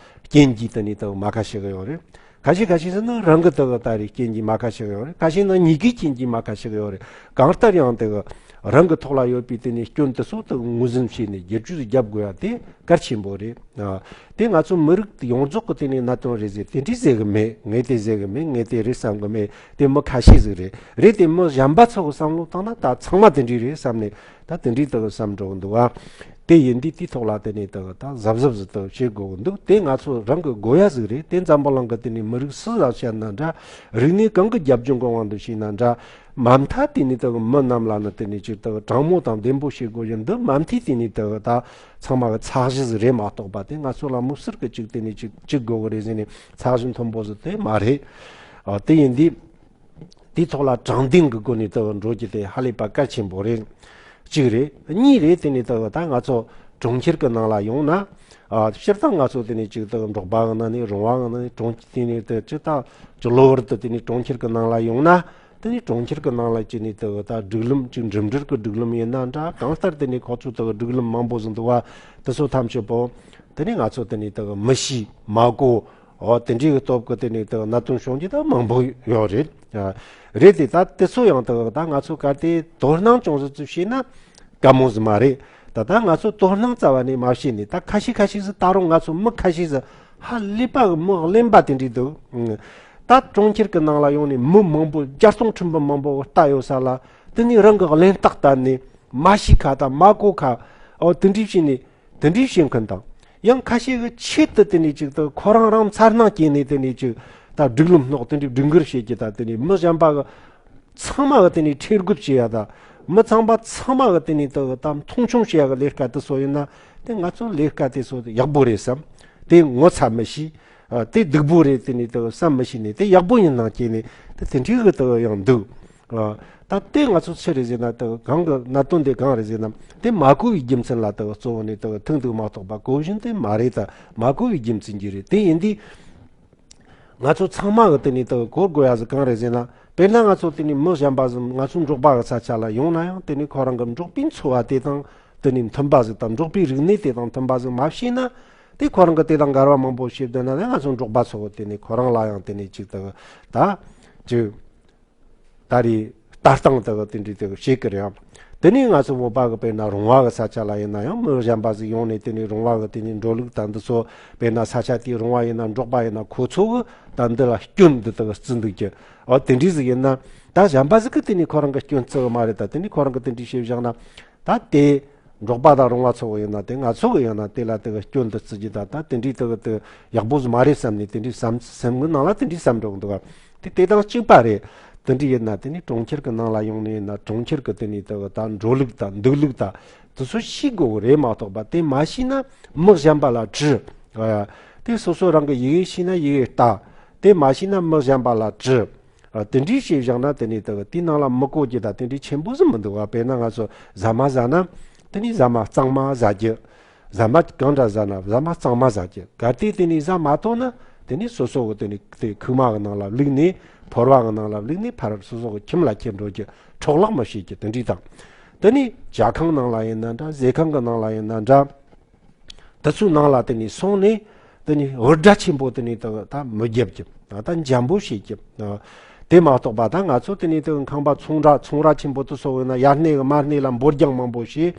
རྐྱེན་གྱིས་དེ་ནས་ལྟ་བུ་མ་ཁ་ཤས་གི་ཡོད་རེད། ཁ་ཤས་ཁ་ཤས་ནི་རང་གི་ལྟ་བུ་ད་རེས་རྐྱེན་གྱིས་མ་ཁ་ཤས་གི་ཡོད་རེད། ཁ་ཤས་ནི་གཉིས་ཀའི་རྐྱེན་གྱིས་མ་ཁ་ཤས་གི་ཡོད་རེད། གང་ལྟར་ཡང་ལྟ་བུ་རང་གི་ཐོག་ལ་ཡོད་པའི་དེ་ནས་སྐྱོན་དེ་ཚོ་ལྟ་བུ་ངོས་འཛིན་བྱས་ནས་བསྒྱུར་བཅོས་རྒྱབ་དགོས་ཡ་དེ་གལ་ཆེན་པོ་རེད། ཨ། དེ་ང་ཚོ་མི་རིགས་ཡོངས་རྫོགས་ཀྱི་སྟེང་ནས་གནད་དོན་རེད་ཟེར་དེ་འདྲས་ཟེར་གི་མེད། ངས་དེ་ཟེར་གི་མེད། ངས་དེ་རེད་བསམ་གི་མེད། དེ་མི་ཁ་ཤས་ཟིག་རེད། རེད་དེ་མི་གཞན་པ་ཚོ་གི་བསམ་བློ་བཏང་ན་ད་ཚང་མ་དེ་འདྲས་རེད་བསམ་ནས་ད་དེ་འདྲས་ད་གི་བསམ་འགྲོ་གི་འདུག་ཨ། དེ་ཡིན་དུས་དེའི་ཐོག་ལ་དེ་ནས་ད་གི་ད་གཟབ་གཟབ་ཟིག་ད་བྱེད་དགོས་གི་འདུག་དེ་ང་ཚོ་རང་གི་དགོས་ཡ་ཟིག་རེད། དེ་འཛམ་བུ་གླིང་གི་དེ་ནས་མི་རིགས་སུ་ལ་བཤད་ན་འདྲ། རིག་གནས་གང་གི་རྒྱབ་ལྗོངས་གི་དབང་དུ་བྱས་ན་འདྲ། མ་མཐའ་དེ་ནས་ད་གི་མི་རྣམས་ལ་ནི་དེ་ནས་ཅིག་ད་གི་དྲང་མོ་དང་བདེན་པོ་བྱེད་དགོས་ཡིན་འདི་མ་མཐའི་དེ་ནས་ད་གི་ད་ཚང་མ་གི་ཚད་གཞི་ཟིག་རེད་མ་གཏོགས་པ། དེ་ང་ཚོ་ལ་མུ་སུར་གི་ཅིག་དེ་ནས་ཅིག་ཅིག་དགོས་གི་རེད་ཟེར་ནས་ཚད་གཞི་མཐོན་པོ་ཟིག་དེ་མ་རེད། ཨ། དེ་ཡིན་དུས་དེའི་ཐོག་ལ་དྲང་བདེན་གི་སྒོ་ནས་ད་གི་འགྲོ་རྒྱུ་དེ་ཧ་ལས་པ་གལ་ཆེན་པོ་རེད། གཅིག་རེད། གཉིས་རེད། དེ་ནས་ད་གི་ད་ང་ཚོ་ གྲོང་ཁྱེར་གྱི་ནང་ལ་ཡོང་ན། ཨ། སྤྱིར་བཏང་ང་ཚོ་དེ་ནས་ཅིག་ད་འབྲོག་པ་གི་ནང་ནས་རོང་བ་གི་ནང་ནས་གྲོང་དེ་ནས་དེ་ཅིག་ད་ཅིག་གློ་བུར་དུ་དེ་ནས་གྲོང་ཁྱེར་གྱི་ནང་ལ་ཡོང་ན། དེ་ནས་གྲོང་ཁྱེར་གྱི་ནང་ལ་ཅིག་ནས་དེ་ད་སྒྲིག་ལམ་ཅིག་འགྲིམ་འགྲུལ་གྱི་སྒྲིག་ལམ་ཡིན་ན་འདྲ། གང་ལྟར་དེ་ནས་ཁོ་ཚོ་དེ་སྒྲིག་ལམ་མང་པོ་ཟིག་འདུག་བ། དེ་ཚོ་ཐམས་ཅད་པོ་དེ་ནས་ང་ཚོ་དེ་ནས་དེ་མི་ཤེས་མ་གོ། འོ་དེ་འདྲའི་གི་སྟོབས་ཀྱི་དེ་ནས་དེ་གནད་དོན་བྱུང་རྒྱུ་ད་མང་པོ་ཡོད་རེད། ཨ། རེད་དེ་ད་དེ་ཚོ་ཡང་དེ་ད་ང་ཚོ་གལ་ཏེ་དོ་སྣང་ཅུང་ཟད་ཙམ་བྱས་ན་དཀའ་མོ་ཟིག་མ་རེད། ད་ལྟ་ང་ཚོ་དོ་སྣང་རྩ་བ་ནས་མ་བྱས་ནས། ད་ཁ་ཤས་ཁ་ཤས་ཟིག་ད་རུང་ང་ཚོ་མི་ཁ་ཤས་ཟིག་ཧ་ལས་པ་གི་མི་གླེན་པ་དེ་འདྲ་འདུག་ཨང་། ད་གྲོང་ཁྱེར་གྱི་ནང་ལ་ཡོང་ནས་མི་མང་པོ་བརྒྱ་སྟོང་ཁྲི་འབུམ་མང་པོ་ལྟ་ཡོད་ས་ལ། དེ་ནས་རང་གི་གླེན་རྟགས་ལྟ་ནས་མ་ཤེས་ཁ་དང་མ་གོ་ཁ། འོ་དེ་འདྲ་བྱས་ནས། དེ་འདྲའི་བྱེད་མཁན་དང་། ཡང་ཁ་ཤས་ཀྱི་ཆེད་དུ་དེ་ནས་ཅིག་ཏུ་ཁོ་རང་རང་འཚར་སྣང་སྐྱེས་ནས་དེ་ནས་ཅིག་ད་སྒྲིག་ལམ་སྣོག་དེ་འདྲའི་སྒྲིག་འགལ་བྱེད་ཀྱི། ད་དེ་ནས་མི་གཞན་པ་གི་ཚང་མ་གི་དེ་ནས་ཁྲེལ་དགོད་བྱེད་ཡ། ད་མི་ཚང་མ་ཚང་མ་གི་དེ་ནས་དེ་ད་མཐོང་ཆུང་བྱེད་ཡ་གི་ལས་ཀ་དེ་ཚོ་ཡིན་ན། དེ་ང་ཚོ་ལས་ཀ་དེ་ཚོ་ཡག་པོ་རེད་བསམ། དེ་ངོ་ཚ་མི་ཤེས། ཨ། དེ་སྡུག་པོ་རེད། དེ་ནས་དེ་བསམ་མི་ཤེས་ནས། དེ་ཡག་པོ་ཡིན་སྣང་སྐྱེས་ནས་དེ་དེ་འདྲའི་གི་དེ་ཡང་འདུག་ཨ། ད་དེ་ང་ཚོ་ཆི་རེད་ཟེར་ན། དེ་གང་གི་གནད་དོན་དེ་གང་རེད་ཟེར་ན། དེ་མ་གོ་བའི་རྒྱུ་མཚན་ལ་དེ་གཙོ་བོ་ནས་དེ་ཐུག་འདུག་མ་གཏོགས་པ་གོ་བཞིན་དེ་མ་རེད། ད་མ་གོ་བའི་རྒྱུ་མཚན་གྱིས་རེད། དེ་ཡིན་དུས་ང་ཚོ་ཚང་མ་གི་དེ་ནས་དེ་གོ་དགོས་ཡ་ཟིག་གང་རེད་ཟེར་ན། དཔེར་ན་ང་ཚོ་དེ་ནས་མི་གཞན་པ་ཟིག་ང་ཚོ་འབྲོག་པ་གི་ས་ཆ་ལ་ཡོང་ན་ཡང་། དེ་ནས་ཁོ་རང་གི་འབྲོག་པའི་འཚོ་བ་དེ་དང་དེ་ནས་མཐུན་པ་ཟིག་དང་། འབྲོག་པའི་རིག་གནས་དེ་དང་མཐུན་པ་ཟིག་མ་ཤེས་ན། དེ་ཁོ་རང་གི་དེ་དང་འགལ་བ་མང་པོ་བྱེད་བསྡད་ན་ནི། ང་ཚོ་འབྲོག་པ་ཚོ་གི་དེ་ནས་ཁོ་རང་ལ་ཡང་དེ་ནས་ཅིག་ད་ད་ཅིག་ད་རེས་ལྟ་སྟངས་དག་དེ་འདྲའི་དག་བྱེད་ཀྱི་རེད། དེ་ནས་ང་ཚོ་བོད་པ་གི་དཔེར་ན་རོང་བ་གི་ས་ཆ་ལ་ཡིན་ན་ཡང་། མི་གཞན་པ་ཟིག་ཡོང་ནས་དེ་ནས་རོང་བ་གི་དེ་ནས་འགྲོ་ལུགས་དང་འདི་ཚོ། དཔེར་ན་ས་ཆ་དེའི་རོང་བ་ཡིན་ན་འབྲོག་པ་ཡིན་ན། ཁོ་ཚོ་གི་ད་འདི་ལ་སྐྱོན་འདི་དག་བརྩི་འདུག་གི། འོ་དེ་འདྲའི་ཟིག་ཡིན་ན། ད་གཞན་པ་ཟིག་གི་དེ་ནས་ཁོ་རང་གི་སྐྱོན་བརྩི་གི་མ་རེད། ད་དེ་ནས་ཁོ་རང་གི་དེ་འདྲའི་བྱས་བཞག་ན། ད་དེ་འབྲོག་པ་དང་རོང་བ་ཚོ་ཡིན་ན། དེ་ང་ཚོ་གི་ཡིན་ན་དེ་ལ་དེ་གི་སྐྱོན་འདི་བརྩི་རྒྱུ་དང་། ད་དེ་འདྲའི་དེ་གི་དེ་ཡག་པོ་ཟིག་མ་རེད་བསམ་ནས། དེ་འདྲའི་བསམ་སེམས་གི་ནང་ལ་དེ་འདྲའི་བསམ་འགྲོ་གི་འདུག་ག། དེ་དེ་དང་གཅིག་པ་རེད། དེ་འདྲའི་ཡིན་ན་དེ་ནས་གྲོང་ཁྱེར་གི་ནང་ལ་ཡོང་ནས་ཡིན་ན། གྲོང་ཁྱེར་གི་དེ་ནས་དེ་གི་ད་འགྲོ་ལུགས་དང་འདུག་ལུགས་དང་དེ་ཚོ་ཤེས་དགོས་གི་རེད་མ་གཏོགས་པ། དེ་མ་ཤེས་ན་མི་གཞན་པ་ལ་དྲི། ཨ། དེ་སོ་སོ་རང་གི་ཡི་གེ་ཤེས་ན་ཡི་གེ་ལྟ། དེ་མ་ཤེས་ན་མི་གཞན་པ་ལ་དྲི། ཨ། དེ་འདྲའི་བྱས་བཞག་ན་དེ་ནས་དེ་གི་དེའི་ནང་ལ་མི་གོ་རྒྱུ་ད་དེ་འདྲའི་ཆེན་པོ་ཟིག་མི་འདུག་ག། དཔེར་ན་ང་ཚོ་ཟ་མ་ཟ་ན། དེ་ནས་ཟ་མ་གཙང་མ་ཟ་རྒྱུ། ཟ་མ་གང་འདྲ་ཟ་ན་ཟ་མ་གཙང་མ་ཟ་རྒྱུ། གལ་ཏེ་དེ་ནས་ཟ་མ་ཐུབ་ན། དེ་ནས་སོ་སོ་གི་དེ་ནས་དེ་ཁུག་མ་གི་ནང་ལ་བླུགས་ནས། ཕོར་བ་གི་ནང་ལ་བླུགས་ནས་ཕར་སོ་སོ་གི་ཁྱིམ་ལ་ཁྱེར་འགྲོ་རྒྱུ། འཕྲོ་བརླག་མི་བྱེད་རྒྱུ། དེ་འདྲའི་དང་། དེ་ནས་ཇ་ཁང་ནང་ལ་ཡིན་ན་འདྲ། ཟས་ཁང་གི་ནང་ལ་ཡིན་ན་འདྲ། དེ་ཚོའི་ནང་ལ་དེ་ནས་སོང་ནས་དེ་ནས་འུར་སྒྲ་ཆེན་པོ་དེ་ནས་དེ་ད་མི་རྒྱབ་ཀྱི། ད་འཇམ་པོ་བྱེད་ཀྱི། དེ་མ་གཏོགས་པ་ད་ང་ཚོ་དེ་ནས་དེ་ཁང་པ་ཚོང་ར་ཚོང་ར་ཆེན་པོ་དེ་ཚོ་ཡིན་ན། ཡར་སྣེ་གི་མར་སྣེ་ལ་འབོར་རྒྱང་མང་པོ་བྱས།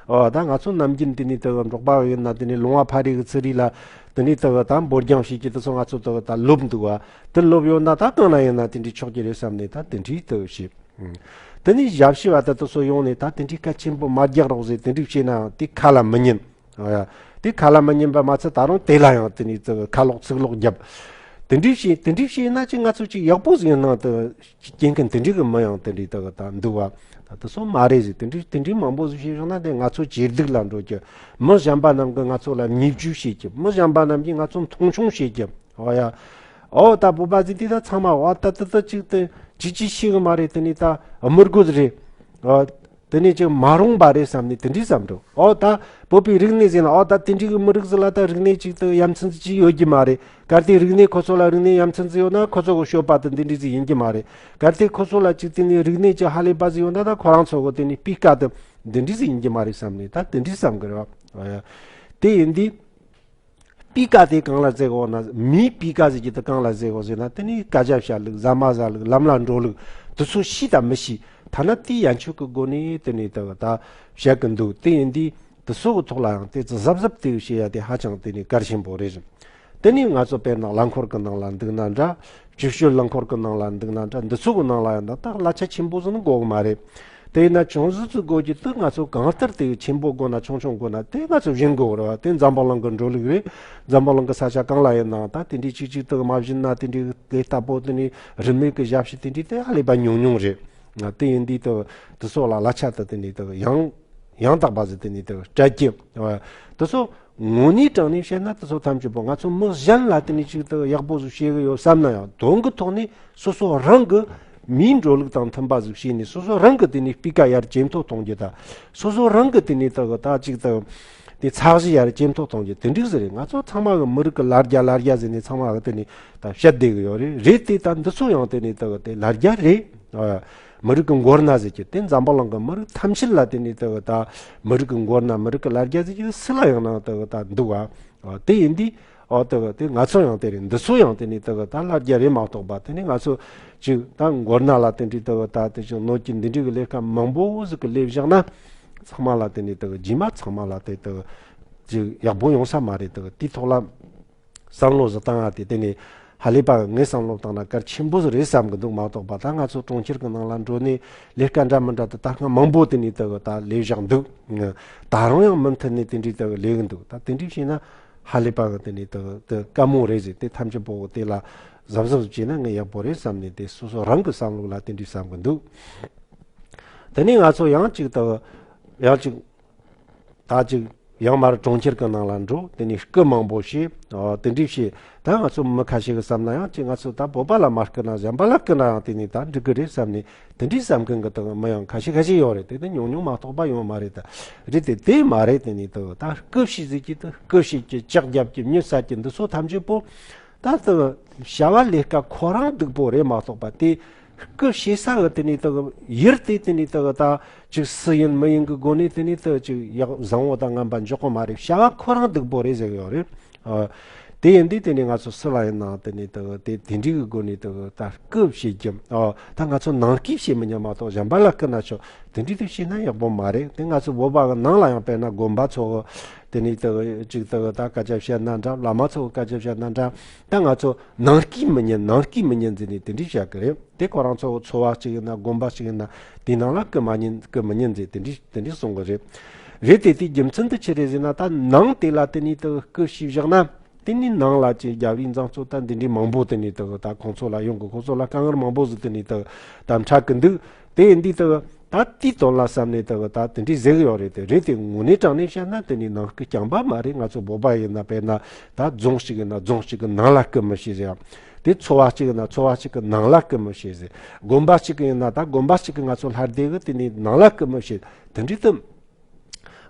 ཨོ་ད་ང་ཚོ་ནམ་རྒྱུན་དེ་ནས་དེ་འབྲོག་པ་ཡིན་ན་དེ་ནས་ལུང་བ་ཕ་རི་གི་ཚི་རི་ལ་དེ་ནས་དེ་ད་འབོར་རྒྱང་བྱེད་ཀྱི་དེ་ཚོ་ང་ཚོ་དེ་ད་ལོབས་འདུག་བ། དེ་ལོབས་ཡོད་ན་ད་གང་ན་ཡིན་ན་དེ་འདྲའི་ཆོག་གི་རེད་བསམ་ནས། ད་དེ་འདྲའི་དེ་བྱེད། དེ་ནས་ཞབས་ཕྱི་བ་ད་དེ་ཚོ་ཡོང་ནས། ད་དེ་འདྲའི་སྐད་ཆེན་པོ་མ་རྒྱག་རོགས་ཟེར། དེ་འདྲའི་བྱས་ནའང་དེ་ཁ་ལ་མི་ཉན། ཨ་ཡ། དེ་ཁ་ལ་མི་ཉན་པ་མ་ཚད་ད་རུང་དེ་ལ་ཡང་དེ་ནས་ཚིག་ཁ་ལོག་ཚིག་ལོག་རྒྱབ། དེ་འདྲའི་བྱས། དེ་འདྲའི་བྱས་ན་ཅིག་ང་ཚོ་ཅིག་ཡག་པོ་ཟིག་ཡིན་སྣང་དུ་སྐྱེ་མཁན་དེ་འདྲའི་གི་མི་ཡང་དེ་འདྲའི་དག་ད་འདུག་བ། ད་དེ་ཚོ་མ་རེད་ཟེར། དེ་འདྲའི་དེ་འདྲའི་མང་པོ་ཟིག་བྱས་བཞག་ན་དེ་ང་ཚོ་ཇེ་སྡུག་ལ་འགྲོ་རྒྱུ། མི་གཞན་པ་རྣམས་ཀྱིས་ང་ཚོ་ལ་བརྙས་བཅོས་བྱེད་རྒྱུ། མི་གཞན་པ་རྣམས་ཀྱིས་ང་ཚོ་མཐོང་ཆུང་བྱེད་རྒྱུ། ཨོ་ཡ། ཨོ་ད་བོད་པ་ཟིག་དེ་ད་ཚང་མ། ཨོ་ད་དེ་ད་ཅིག་དེ་ཅིག་ཅིག་ཤེས་གི་མ་རེད། དེ་ནས་ད་དམུ་རྒོད་རེད། ཨོ། དེ་ནས་ཅིག་མ་རུངས་པ་རེད་བསམ་ནས་དེ་འདྲའི་བསམ་འགྲོ། ཨོ་ད་བོད་པའི་རིག་གནས་ཟེར་ན། ཨོ་ད་དེ་འདྲའི་གི་མི་རིགས་ཟིག་ལ་ད་རིག་གནས་ཅིག་ཏུ་ཡ་མཚན་ཅིག་ཡོད་ཀྱི་མ་རེད། གལ་ཏེ་རིག་གནས་ཁོ་ཚོ་ལ་རིག་གནས་ཡ་མཚན་ཟིག་ཡོད་ན། ཁོ་ཚོ་གི་སྤྱོད་པ་དེ་འདི་འདྲའི་ཟིག་ཡིན་གྱི་མ་རེད། གལ་ཏེ་ཁོ་ཚོ་ལ་ཅིག་དེ་ནས་རིག་གནས་ཅིག་ཧ་ལས་པ་ཟིག་ཡོད་ན། ད་ཁོ་རང་ཚོ་གི་དེ་ནས་སྤུས་ཀ་དེ་འདི་འདྲའི་ཟིག་ཡིན་གྱི་མ་རེད་བསམ་ནས་ད་དེ་འདྲའི་བསམ་གི་རེད་བ། ཨོ་ཡ། དེ་ཡིན་དུས། སྤུས་ཀ་དེ་གང་ལ་ཟེར་གོ་ན། མིའི་སྤུས་ཀ་ཟེར་གྱི་དེ་གང་ལ་ཟེར་གོ་ཟེར་ན། དེ་ནི་སྐད་ཆ་བཤད་ལུགས། ཟ་མ་ཟ་ལུགས། ལམ་ལ་འགྲོ་ལུགས། དེ་ཚོ་ཤེས་དང་མི་ཤེས། ཐ་ན་དེའི་ཡན་ཆོད་ཀྱི་སྒོ་ནས་དེ་ནི་དེ་ད་བཤད་གི་འདུག། དེ་ཡིན་དུས་དེ་ཚོ་གི་ཐོག་ལ་ཡང་དེ་གཟབ་གཟབ་དེ་བྱེད་ཡ་དེ་ཧ་ཅང་དེ་ནི་གལ་ཆེན་པོ་རེད། དེ་ནི་ང་ཚོ་དཔེར་ན་རླངས་འཁོར་གྱི་ནང་ལ་འདུག་ན་འདྲ། སྤྱི་སྤྱོད་རླངས་འཁོར་གྱི་ནང་ལ་འདུག་ན་འདྲ། འདི་ཚོ་གི་ནང་ལ་ཡང་ད་ལྟ་གླ་ཆ་ཆེན་པོ་ཟིག་ནི་དགོས་གི་མ་རེད། དེས་ན་ཅུང་ཟད་ཙམ་དགོས་ཀྱི་འདུག། ང་ཚོ་གང་ལྟར་དེ་ཆེན་པོ་དགོས་ན་ཆུང་ཆུང་དགོས་ན་དེ་ང་ཚོ་བྱིན་དགོས་རེད་བ། དེ་འཛམ་བུ་གླིང་གི་འགྲོ་ལུགས་རེད། འཛམ་བུ་གླིང་གི་ས་ཆ་གང་ལ་ཡིན་ནའང་ད་དེ་འདྲའི་ཅིག་ཅིག་དག་མ་བྱིན་ན། དེ་འདྲའི་ལས་སླ་པོ་དེ་ནི་རིན་མེད་ཀྱི་ཞབས་ཕྱི་དེ་འདྲའི་དེ་ཧ་ལས་པ་ཉུང་ཉུང་རེད། དེ་ཡིན་དུས་དེ་དེ་ཚོ་ལ་གླ་ཆ་དེ་དེ་ནི་དེ་ཡང་ཡང་དག་པ་ཟིག་དེ་ནི་དེ་སྤྲད་ཀྱི། དེ་ཚོ་དངོས་གནས་དྲང་ནས་བཤད་ན་དེ་ཚོ་ཐམས་ཅད་པོ་ང་ཚོ་མི་གཞན་ལ་དེ་ནི་ཅིག་དེ་ཡག་པོ་ཟིག་བྱེད་གི་ཡོད་བསམ་ན་ཡང་། དོན་གྱི་ཐོག་ནས་སོ་སོ་རང་གི་མིའི་འགྲོ་ལུགས་དང་མཐུན་པ་ཟིག་བྱས་ནས། སོ་སོ་རང་གི་དེ་ནས་སྤུས་ཀ་ཡར་ཇེ་མཐོ་གཏོང་རྒྱུ་དང་། སོ་སོ་རང་གི་དེ་ནས་དག་ད་ཅིག་དག་ དེ་ཚད་གཞི་ཡར་ཇེ་མཐོ་གཏོང་རྒྱུ་དེ་འགྲིག་ཟེར་རེད། ང་ཚོ་ཚང་མ་གི་མི་རིགས་ཀྱི་ལ་རྒྱ་ལ་རྒྱ་ཟེར་ནས་ཚང་མ་གི་དེ་ནས་ད་བཤད་བསྡད་གི་ཡོད་རེད། རེད་དེ་ད་འདི་ཚོ་ཡང་དེ་ནས་ད་གི་དེ་ལ་རྒྱ་རེད། ཨ། མི་རིགས་ཀྱི་མགོ་ན་ཟེར་རྒྱུ་དེ་འཛམ་བུ་གླིང་གི་མི་རིགས་ཐམས་ཅད་ལ་དེ་ནས་ད་གི་ད་མི་རིགས་ཀྱི་མགོ་ན་མི་རིགས་ཀྱི་ལ་རྒྱ་ཟེར་རྒྱུ་སུ་ལ་ཡང་ན་ད་གི་ད་འདུག་ཨ། ཨ། དེ་ཡིན་དུས། ཨོ་ད་གི་དེ་ང་ཚོ་ཡང་དེ་རེད། འདི་ཚོ་ཡང་དེ་ནས་ད་གི་ད་ལ་རྒྱ་རེད་མ་གཏོགས་པ། དེ་ནས་ང་ཚོ་ཅིག་ད་མགོ་ན་ལ་དེ་འདྲའི་ད་གི་ད་དེ་ཅིག་གནོད་ཀྱི་འདི་འདྲའི་གི་ལས་ཀ་མང་པོ་ཟིག་གི་ལས་བཞག་ན། ཚང་མ་ལ་དེ་ནས་ད་གི་རྗེས་མ་ཚང་མ་ལ་དེ་ད་གི་ཅིག་ཡག་པོ་ཡོང་ས་མ་རེད། ད་གི་དེའི་ཐོག་ལ་བསམ་བློ་ཟིག་བཏང་ཡ་དེ་དེ་ནས་ཧ་ལས་པ་གི་ངས་བསམ་བློ་བཏང་ན་གལ་ཆེན་པོ་ཟིག་རེད་བསམ་གི་འདུག་མ་གཏོགས་པ། ད་ང་ཚོ་གྲོང་ཁྱེར་གི་ནང་ལ་འགྲོ་ནས་ལས་ཀ་འདྲ་མི་འདྲ་དེ་ད་སྔ་མང་པོ་དེ་ནས་ད་གི་ད་ལས་བཞག་འདུག་ད་རུང་ཡང་མུ་མཐུད་ནས་དེ་འདྲའི་ད་གི་ལས་གི་འདུག་ད་དེ་འདྲའི་བྱས་ན་ཧ་ལས་པ་གི་དེ་ནས་ད་གི་དེ་དཀའ་མོ་རེད་ཟེར། དེ་ཐམས་ཅད་པོ་གི་དེ་ལ་གཟབ་གཟབ་བྱས་ན་ངས་ཡག་པོ་རེད་བསམ་ནས། དེ་སོ་སོ་རང་གི་བསམ་བློ་ལ་དེ་འདྲའི་བསམ་གི་འདུག་དེ་ནས་ང་ཚོ་ཡང་ཅིག་ད་གི་ཡང་ཅིག་ད་ཅིག་ཡང་མར་གྲོང་ཁྱེར་གི་ནང་ལ་འགྲོ། དེ་ནས་རྐུ་མང་པོ་བྱེད། ཨོ་དེ་འདྲའི་བྱེད། ད་ང་ཚོ་མི་ཁ་ཤས་ཀྱིས་བསམ་ན་ཡང་ཅིག་ང་ཚོ་ད་བོད་པ་ལ་མ་རྐུ་ན་གཞན་པ་ལ་རྐུ་ན་ཡང་དེ་ནས་ད་འགྲིག་གི་རེད་བསམ་ནས་དེ་འདྲའི་བསམ་མཁན་གྱི་ད་མི་ཡང་ཁ་ཤས་ཁ་ཤས་ཡོད་རེད། དེ་ད་ཉུང་ཉུང་མ་གཏོགས་པ་ཡོད་མ་རེད། ད་རེད་དེ་དེ་མ་རེད། དེ་ནས་ད་ད་རྐུ་བྱེད་ཟེར་གྱི་ད་རྐུ་བྱེད་ཀྱི་ལྕག་རྒྱབ་ཀྱི་མྱི་བསད་ཀྱི་འདི་ཚོ་ཐམས་ཅད་པོ། ད་ལྟ་བྱ་བ་ལས་ཀ་ཁོ་རང་སྡུག་པོ་རེད་མ་གཏོགས་པ། དེ་རྐུ་བྱེད་ས་གི་དེ་ནས་ད་གི་ཡུལ་དེ་དེ་ནས་ད་གི་ད་ཅིག་སུ་ཡིན་མི་ཡིན་གི་སྒོ་ནས་དེ་ནས་ད་ཅིག་ཡག་བཟང་བོ་དང་ངན་པ་འཇོག་གི་མ་རེད། བྱ་བ་ཁོ་རང་སྡུག་པོ་རེད་ཟེར་གི་ཡོད་རེད། ཨ། དེ་ཡིན་དུས་དེ་ནས་ང་ཚོ་སུ་ལ་ཡིན་ནའང་དེ་ནས་ད་གི་དེ་དེ་འདྲའི་གི་སྒོ་ནས་ད་གི་ད་རྐུ་བྱེད་ཀྱི། ཨ། ད་ང་ཚོ་ནང་རྐུ་བྱེད་མི་ཉན་མ་གཏོགས་གཞན་པ་ལ་རྐུ་ན་ཆོག་དེ་འདྲའི་དེ་བྱས་ན་ཡག་པོ་མ་རེད། དེ་ང་ཚོ་བོད་པ་གི་ནང་ལ་ཡང་དཔེར་ན་དགོན་པ་ཚོ་གི་དེ་ནས་ད་གཅིག་ད་གི་ད་སྐད་ཆ་བཤད་ན་འདྲ། བླ་མ་ཚོ་གི་སྐད་ཆ་བཤད་ན་འདྲ། ད་ང་ཚོ་ནང་རྐུ་མི་ཉན་ནང་རྐུ་མི་ཉན་ཟེར་ནས་དེ་འདྲའི་བཤད་གི་རེད། དེ་ཁོ་རང་ཚོ་གི་ཚོ་བ་གཅིག་ཡིན་ན་དགོན་པ་གཅིག་ཡིན་ན་དེ་ནང་ལ་རྐུ་མ་ཉན་རྐུ་མི་ཉན་ཟེར་དེ་འདྲའི་དེ་འདྲའི་གསུང་གི་རེད། རེད་དེ་དེའི་རྒྱུ་མཚན་དེ་ཆི་རེད་ཟེར་ན། ད་ནང་དེ་ལ་དེ་ནས་ད་གི་རྐུ་བྱས་བཞག་ན་དེ་ནས་ནང་ལ་ཅིག་རྒྱབ་རི་མཛངས་ཚོ་ད་འདི་འདྲའི་མང་པོ་དེ་ནས་ད་གི་ད་ཁོང་ཚོ་ལ་ཡོང་གི། ཁོང་ཚོ་ལ་དཀའ་ངལ་མང་པོ་ཟིག་དེ་ནས་ད་གི་ད་འཕྲད་གི་འདུག་དེ་ཡིན་དུས་ད་གི་ད་དེའི་དོན་ལ་བསམ་ནས་ད་གི་ད་དེ་འདྲའི་ཟེར་གི་ཡོད་རེད། དེ་རེད་དེ་དངོས་གནས་དྲང་གནས་བཤད་ན་དེ་ནས་ནང་རྐུ་རྐྱང་པ་མ་རེད། ང་ཚོ་བོད་པ་ཡིན་ན་དཔེར་ན་ད་རྫོང་གཅིག་ཡིན་ན་རྫོང་གཅིག་གི་ནང་ལ་རྐུ་མི་ཤེས་ཟེར། དེ་ཚོ་བ་གཅིག་ཡིན་ན་ཚོ་བ་གཅིག་གི་ནང་ལ་རྐུ་མི་ཤེས་ཟེར། དགོན་པ་གཅིག་གི་ཡིན་ན་ད་དགོན་པ་གཅིག་གི་ང་ཚོ་ལྷ་སྡེ་གི་དེ་ནས་ནང་ལ་རྐུ་མི་ཤེས། དེ་འདྲའི་དུ་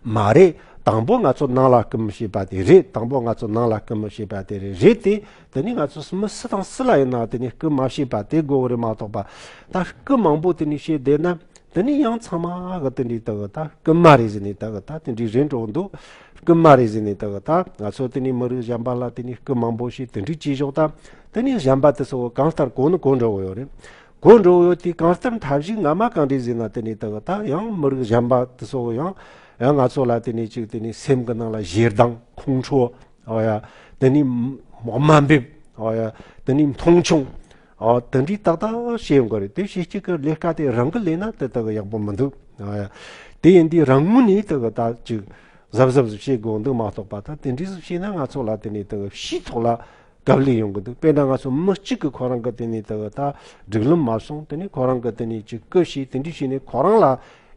མ་རེད། དང་པོ་ང་ཚོ་ནང་ལ་རྐུ་མི་ཤེས་པ་དེ་རེད། དང་པོ་ང་ཚོ་ནང་ལ་རྐུ་མི་ཤེས་པ་དེ་རེད། རེད་དེ་དེ་ནས་ང་ཚོ་མི་སུ་དང་སུ་ལ་ཡིན་ན་དེ་ནས་རྐུ་མ་ཤེས་པ་དེ་དགོས་རེད་མ་གཏོགས་པ། ད་རྐུ་མང་པོ་དེ་ནས་བྱས་བསྡད་ན་དེ་ནས་ཡང་ཚང་མ་གི་དེ་འདྲའི་ད་གི་ད་རྐུན་མ་རེད་ཟེར་ནས་ད་གི་ད་དེ་འདྲའི་རེད་འགྲོ་འདུག་རྐུན་མ་རེད་ཟེར་ནས་ད་གི་ད་ང་ཚོ་དེ་ནས་མི་རིགས་གཞན་པ་ལ་དེ་ནས་རྐུ་མང་པོ་ཞིག་དེ་འདྲའི་བྱས་ཞོག་ད་དེ་ནས་གཞན་པ་དེ་ཚོ་གང་ལྟར་གོ་ནི་གོ་འགྲོ་གི་ཡོད་རེད། གོ་འགྲོ་གི་ཡོད་དེ་གང་ལྟར་མཐའ་བཞི་ང་མ་གང་འདྲས་ཟེར་ན་དེ་ནས་ད་གི་ད་ཡང་མི་རིགས་གཞན་པ་དེ་ཚོ་ཡང་ཡང་ང་ཚོ་ལ་དེ་ནས་ཅིག་དེ་ནས་སེམས་ཀྱི་ནང་ལ་ཞེ་སྡང་ཁོང་ཁྲོ། ཨོ་ཡ། དེ་ནས་དམའ་འབེབས། ཨོ་ཡ། དེ་ནས་མཐོང་ཆུང་། ཨོ་དེ་འདྲའི་ཏག་ཏག་བྱེད་ཡོང་གི་རེད། དེ་བྱེད་སྤྱད་ཀྱི་ལས་ཀ་དེ་རང་གི་ལས་ན་དེ་ལྟ་གི་ཡག་པོ་མི་འདུག་ཨོ་ཡ། དེ་ཡིན་དུས་རང་ངོས་ནས་དེ་གི་ད་ཅིག་གཟབ་གཟབ་བྱེད་དགོས་འདུག་མ་གཏོགས་པ། ད་དེ་འདྲའི་བྱས་ན་ང་ཚོ་ལ་དེ་ནས་དེ་གི་ཕྱིའི་ཐོག་ལ་དཀའ་ལས་ཡོང་གི་འདུག་དཔེར་ན་ང་ཚོ་མི་གཅིག་གི་ཁོ་རང་གི་དེ་ནས་དེ་གི་ད་སྒྲིག་ལམ་མ་སྲུང་། དེ་ནས་ཁོ་རང་གི་དེ་ནས་ཅིག་རྐུ་བྱས་དེ་འདྲའི་བྱས་ནས་ཁོ་རང་ལ་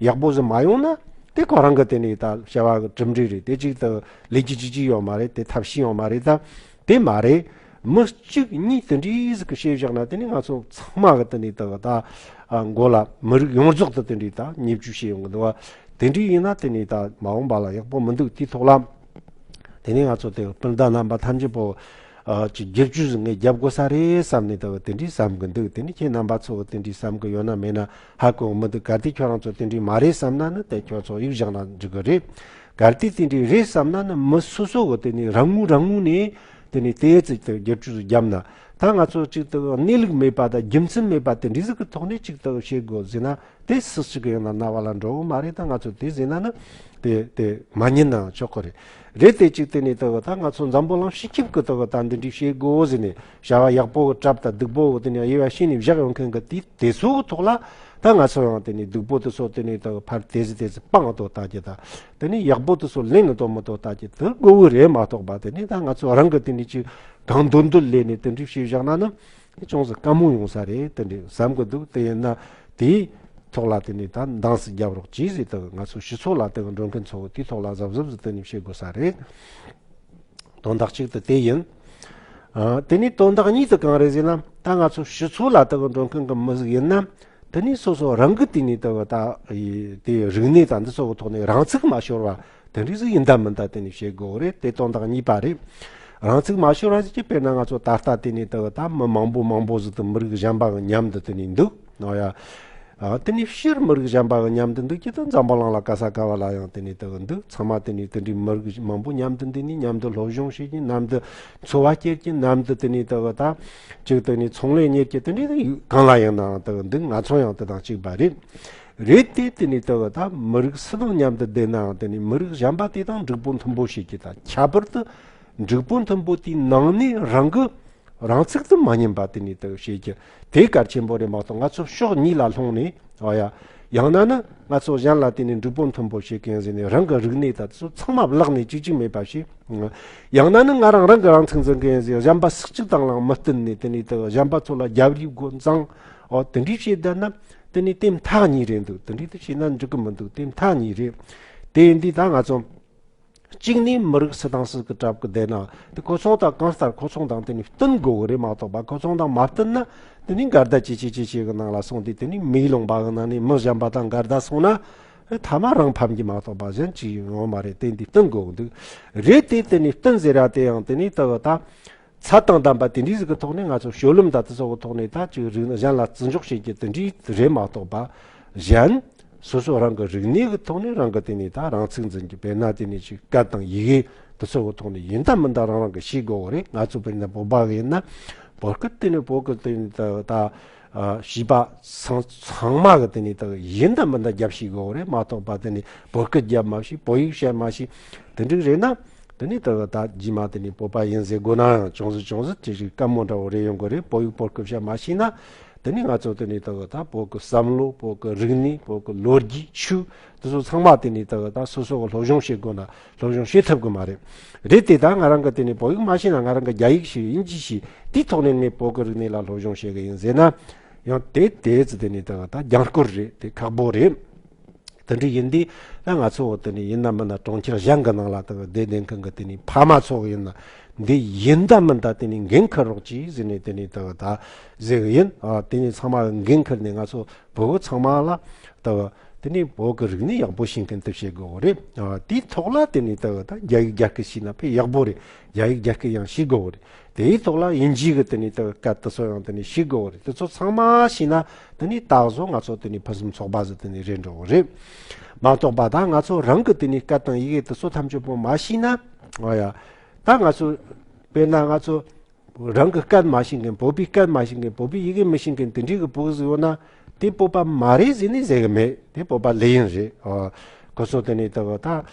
ཡག་པོ་ཟིག་མ་ཡོང་ན་དེ་ཁོ་རང་གི་དེ་ནས་ད་བྱ་བ་གི་གྲུབ་འབྲས་རེད། དེ་གཅིག་ད་ལས་རྒྱུ་གཅིག་གཅིག་ཡོད་མ་རེད། དེ་ཐབས་ཤེས་ཡོད་མ་རེད། ད་དེ་མ་རེད། མི་གཅིག་གཉིས་དེ་འདྲའི་ཟིག་གི་བྱས་བཞག་ན་དེ་ནས་ང་ཚོ་ཚང་མ་གི་དེ་ནས་ད་ད་མགོ་ལ་མི་རིགས་ཡོངས་རྫོགས་དུ་དེ་འདྲའི་ད་བརྙས་བཅོས་བྱས་ཡོང་གི་འདུག་བ། དེ་འདྲའི་ཡིན་ན་དེ་ནས་ད་མ་འོངས་པ་ལ་ཡག་པོ་མི་འདུག་དེའི་ཐོག་ལ་དེ་ནས་ང་ཚོ་དེ་སྤུན་ཟླ་རྣམ་པ་ཐམས་ཅད་པོ། ཨ། ཅིག་བསྒྱུར་བཅོས་ཟིག་ངས་རྒྱབ་དགོས་ས་རེད་བསམ་ནས་ད་དེ་འདྲའི་བསམ་གི་འདུག་དེ་ནས་ཁྱེད་རྣམ་པ་ཚོ་དེ་འདྲའི་བསམ་གི་ཡོད་ན་མེད་ན་ཧ་གོ་མི་འདུག་གལ་ཏེ་ཁྱོད་རང་ཚོ་དེ་འདྲའི་མ་རེད་བསམ་ན་ནི་དེ་ཁྱོད་ཚོ་ཡིག་བཞག་ན་འགྲིག་གི་རེད། གལ་ཏེ་དེ་འདྲའི་རེད་བསམ་ན་ནི་མི་སོ་སོ་གི་དེ་ནས་རང་ངོས་རང་ངོས་ནས་དེ་ནས་དེ་ཙིག་དེ་བསྒྱུར་བཅོས་ཟིག་བརྒྱབ་ན། ད་ང་ཚོ་ཅིག་ད་གནས་ལུགས་མེད་པ་དང་རྒྱུ་མཚན་མེད་པ་དེ་འདྲའི་ཟིག་གི་ཐོག་ནས་ཅིག་ད་བྱེད་དགོས་ཟེར་ན། དེ་སུ་ཞིག་གི་ཡང་ན་རྣ་བ་ལ་འགྲོ་གི་མ་རེད། ད་ང་ཚོ་དེ་ཟེར་ན་ནི་དེ་དེ་མ་ཉན་ནའང་ཆོག་གི་རེད། རེད་དེ་གཅིག་དེ་ནས་ད་ད་ང་ཚོ་འཛམ་བུ་གླིང་སྤྱི་ཁྱབ་ཀྱི་ད་ད་འདི་འདྲའི་བྱེད་དགོས་ཟེར་ནས་བྱ་བ་ཡག་པོ་གི་གྲབས་དང་སྡུག་པོ་གི་དེ་ནས་དབྱེ་བ་ཕྱེ་ནས་བཞག་ཡོང་མཁན་གི་དེ་དེ་ཚོ་གི་ཐོག་ལ་ད་ང་ཚོ་ཡང་དེ་ནས་སྡུག་པོ་དེ་ཚོ་དེ་ནས་ད་ཕར་དེ་ཟེར་དེ་ཟེར་སྤང་དོ་ལྟ་རྒྱུ་དང་། དེ་ནས་ཡག་པོ་དེ་ཚོ་ལེན་གི་དོ་མི་དོ་ལྟ་རྒྱུ་དེ་དགོས་གི་རེད་མ་གཏོགས་པ། དེ་ནས་ད་ང་ཚོ་རང་གི་དེ་འདྲའི་ཅིག་གང་འདོད་འདོད་ལས་ནས་དེ་འདྲའི་བྱས་བཞག་ན་ནི། དེ་ཅུང་ཟད་དཀའ་མོ་ཡོང་ས་རེད་དེ་འདྲ་བསམ་གི་འདུག་དེ་ཡིན་ན་དེའི་ཐོག་ལ་དེ་ནས་ད་འདང་ཟིག་རྒྱབ་རོགས་གྱིས་ཟེར། ད་ང་ཚོ་སྤྱི་ཚོགས་ལ་དེ་གི་འགྲོ་མཁན་ཚོ་དེའི་ཐོག་ལ་གཟབ་གཟབ་ཟིག་དེ་ནས་བྱེད་དགོས་ས་རེད། དོན་དག་གཅིག་དེ་དེ་ཡིན། ཨ། དེ་ནས་དོན་དག་གཉིས་དེ་གང་རེད་ཟེར་ན། ད་ང་ཚོ་སྤྱི་ཚོགས་ལ་དེ་གི་འགྲོ་མཁན་གི་མི་ཟིག་ཡིན་ན། དེ་ནས་སོ་སོ་རང་གི་དེ་ནས་དེ་གི་ད་དེ་རིག་གནས་དང་འདི་ཚོ་གི་ཐོག་ནས་རང་ཚུགས་མ་ཤོར་བ། དེ་འདྲ་ཟིག་ཡིན་ད་མིན་ད་དེ་ནས་བྱེད་དགོས་རེད། དེ་དོན་དག་གཉིས་པ་རེད། རང་ཚུགས་མ་ཤོར་བ་ཟིག་གི་དཔེར་ན་ང་ཚོ་ད་ལྟ་དེ་ནས་ད་ད་མི་མང་པོ་མང་པོ་ཟིག་ཏུ་མི་རིགས་གཞན་པ་གི་མཉམ་དུ་དེ་ནས་འདུག་ཨོ་ཡ། ཨ། དེ་ནས་སྤྱིར་མི་རིགས་གཞན་པ་གི་མཉམ་དུ་འདུག་གི་ད་འཛམ་བུ་གླིང་ལ་ག་ས་ག་བ་ལ་ཡང་དེ་ནས་ད་འདུག་ཚང་མ་དེ་ནས་དེ་འདྲའི་མི་རིགས་མང་པོ་མཉམ་དུ་འདུག་ནས་མཉམ་དུ་སློབ་སྦྱོང་བྱེད་ཀྱི། མཉམ་དུ་འཚོ་བ་སྐྱེལ་གྱི། མཉམ་དུ་དེ་ནས་ད་ད་ཅིག་དེ་ནས་ཚོང་ལས་གཉེར་གྱི། དེ་འདྲའི་གང་ལ་ཡིན་ནའང་ད་འདུག་ང་ཚོ་ཡང་དེ་དང་གཅིག་པ་རེད། རེད་དེ། དེ་ནས་ད་ད་མི་རིགས་སུ་དང་མཉམ་དུ་བསྡད་ནའང་དེ་ནས་མི་རིགས་གཞན་པ་དེ་དང་འགྲིག་པོ་མཐུན་པོ་བྱེད་ཀྱི། ད་ཁྱད་པར་དུ་འགྲིག་པོ་མཐུན་པོ་དེའི་ནང་ནས་རང་གི་རང་ཚུགས་དུ་མ་ཉམས་པ་དེ་ནས་ད་བྱེད་ཀྱི་དེ་གལ་ཆེན་པོ་རེད་མ་གཏོགས། ང་ཚོ་ཕྱོགས་གཉིས་ལ་ལྷུང་ནས། ཨོ་ཡ། ཡང་ན་ནི་ང་ཚོ་གཞན་ལ་དེ་ནས་འགྲིག་པོ་མཐུན་པོ་བྱེད་མཁན་ཟེར་ནས་རང་གི་རིག་གནས་ད་ཚོ་ཚང་མ་བརླག་ནས་གཅིག་གཅིག་མེད་པ་བྱས། ཡང་ན་ནི་ང་རང་རང་གི་རང་ཚུགས་འཛིན་མཁན་ཟེར། གཞན་པ་སུ་གཅིག་དང་ལའང་མི་བསྟུན་ནས་དེ་ནས་ད་གཞན་པ་ཚོ་ལ་རྒྱབ་རིས་དགོས་འཛིང་། ཨོ་དེ་འདྲའི་བྱེད་བསྡད་ན་དེ་ནས་དེ་མཐའ་གཉིས་རེད་འདུག་དེ་འདྲའི་དེ་བྱས་ན་འགྲིག་གི་མི་འདུག་དེ་མཐའ་གཉིས་རེད། དེ་ཡིན་དུས་ད་ང་ཚོ་གཅིག་ནས་མི་རིགས་སུ་དང་སུ་གི་གྲབས་ཀྱི་བསྡད་ན་དེ་ཁོ་ཚོ་དང་གང་ལྟར་ཁོ་ཚོ་དང་དེ་ནས་བསྟུན་དགོས་གི་རེད་མ་གཏོགས་པ། ཁོ་ཚོ་དང་མ་བསྟུན་ན་དེ་ནས་འགལ་ཟླ་ཇེ་ཆེ་ཇེ་ཆེ་གི་ནང་ལ་སོང་དུས་དེ་ནས་མིའི་ལུང་པ་གི་ནང་ནས་མི་གཞན་པ་དང་འགལ་ཟླ་སོང་ན་ཐ་མ་རང་ཕམ་གྱི་མ་གཏོགས་པ་གཞན་ཅི་ཡོང་མ་རེད། དེ་འདི་བསྟུན་དགོས་གི་འདུག་རེད་དེ། དེ་ནས་བསྟུན་ཟེར་ཡ་དེ་ཡང་དེ་ནས་ད་ད། ཚད་དང་ལྡན་པ་དེ་འདྲའི་ཟིག་གི་ཐོག་ནས། ང་ཚོ་སྤྱོད་ལམ་དང་དེ་ཚོ་གི་ཐོག་ནས་ད་ཅིག་རིག་གཞན་ལ་བརྩི་འཇོག་བྱེད་རྒྱུ་དེ་འདྲའི་རེད་མ་གཏོགས་པ། གཞན་སོ་སོ་རང་གི་རིག་གནས་ཀྱི་ཐོག་ནས་རང་གི་དེ་ནས་ད་རང་ཚུགས་འཛིན་རྒྱུ། དཔེར་ན་དེ་ནས་ཅིག་སྐད་དང་ཡི་གེ་དེ་ཚོ་གི་ཐོག་ནས་ཡིན་ད་མིན་ད་རང་རང་གི་ཤེས་དགོས་བ་རེད། ང་ཚོ་དཔེར་ན་བོད་པ་གི་ཡིན་ན་བོད་སྐད། དེ་ནས་བོད་ཀྱི་དེ་ནས་ད་ད་ཨ་བྱིས་པ་ཚང་ཚང་མ་གི་དེ་ནས་ད་ཡིན་ད་མིན་ད་རྒྱབ་ཤེས་དགོས་བ་རེད་མ་གཏོགས་པ། དེ་ནས་བོད་སྐད་རྒྱབ་མ་ཤེས། བོད་ཡིག་བཤད་མ་ཤེས། དེ་འདྲ་རེད་ན། དེ་ནས་ད་ད་རྗེས་མ་དེ་ནས་བོད་པ་ཡིན་ཟེར་དགོས་ན་ཡང་ཅུང་ཟད་ཅུང་ཟད་ཅིག་ཅིག་དཀའ་མོ་འདྲ་བོ་རེད་ཡོང་གི་རེད། བོད་ཡིག་བོད་སྐད་བཤད་མ་ཤེས་ན། དེ་ནས་ང་ཚོ་དེ་ནས་ད་ད་བོད་ཀྱི་བསམ་བློ། བོད་ཀྱི་རིག་གནས། བོད་ཀྱི་ལོ་རྒྱུས། ཆོས་དེ་ཚོ་ཚང་མ་དེ་ནས་ད་ད་སོ་སོ་གི་སློབ་སྦྱོང་བྱེད་དགོས་ན་སློབ་སྦྱོང་བྱེད་ཐུབ་གི་མ་རེད། རེད་དེ། ད་ང་རང་གི་དེ་ནས་བོད་ཡིག་མ་ཤེས་ན་ང་རང་གི་རྒྱ་ཡིག་ཤེས། དབྱིན་ཇི་ཤེས། དེའི་ཐོག་ནས་ངས་བོད་ཀྱི་རིག་གནས་ལ་སློབ་སྦྱོང་བྱེད་གི་ཡིན་ཟེར་ན། ཡང་དེ་དེ་ཚོ་དེ་ནས་ད་ད་རྒྱང་སྐོར་རེད། དེ་ཁག་པོ་རེད། དེ་འདྲ་ཡིན་དུས་ད་ང་ཚོ་དེ་ནས་ཡིན་ན་མིན་ན་གྲོང་ཁྱེར་གཞན་གྱི་ནང་ལ་ད་བསྡད་བསྡད་མཁན་གྱི་དེ་ནས་ཕ་མ་ཚོ་ཡིན་ན། འདི་ཡིན་ད་མིན་ད་དེ་ནས་འགན་འཁུར་རོགས་གྱིས་ཟེར་ནས་དེ་ནས་ད་ད་ཟེར་གི་ཡིན། ཨ། དེ་ནས་ཚང་མ་འགན་འཁུར་ནས་ང་ཚོ་བོད་ཚང་མ་ལ་ད་དེ་ནས་བོད་ཀྱི་རིག་གནས་ཡག་པོ་ཤེས་མཁན་དེ་བྱེད་དགོས་རེད། ཨ། དེའི་ཐོག་ལ་དེ་ནས་ད་ད་རྒྱ་ཡིག་རྒྱ་སྐད་ཤེས་ན་དཔེ་ཡག་པོ་རེད། རྒྱ་ཡིག་རྒྱ་སྐད་ཡང་ཤེས་དགོས་རེད། དེའི་ཐོག་ལ་དབྱིན་ཇིའི་གི་དེ་ནས་ད་སྐད་དེ་ཚོ་ཡང་དེ་ནས་ཤེས་དགོས་རེད། དེ་ཚོ་ཚང་མ་ཤེས་ན་དེ་ནས་ད་གཟོད་ང་ཚོ་དེ་ནས་ཕུན་སུམ་ཚོགས་པ་ཟིག་དེ་ནས་རེད་འགྲོ་གི་རེད། མ་གཏོགས་པ་ད་ང་ཚོ་རང་གི་དེ་ནས་སྐད་དང་ཡི་གེ་དེ་ཚོ་ཐམས་ཅད་པོ་མ་ཤེས་ན། ཨོ་ཡ། ད་ང་ཚོ་དཔེར་ན་ང་ཚོ་རང་གི་སྐད་མ་ཤེས་མཁན། བོད་པའི་སྐད་མ་ཤེས་མཁན། བོད་པའི་ཡི་གེ་མི་ཤེས་མཁན་དེ་འདྲའི་གི་བོད་ཟིག་ཡོད་ན། དེ་བོད་པ་མ་རེད་ཟེར་ནས་ཟེར་གི་མེད། དེ་བོད་པ་ལོས་ཡིན་རེད། ཨོ། ཁོ་ཚོ་དེ་ནས་ད་ད་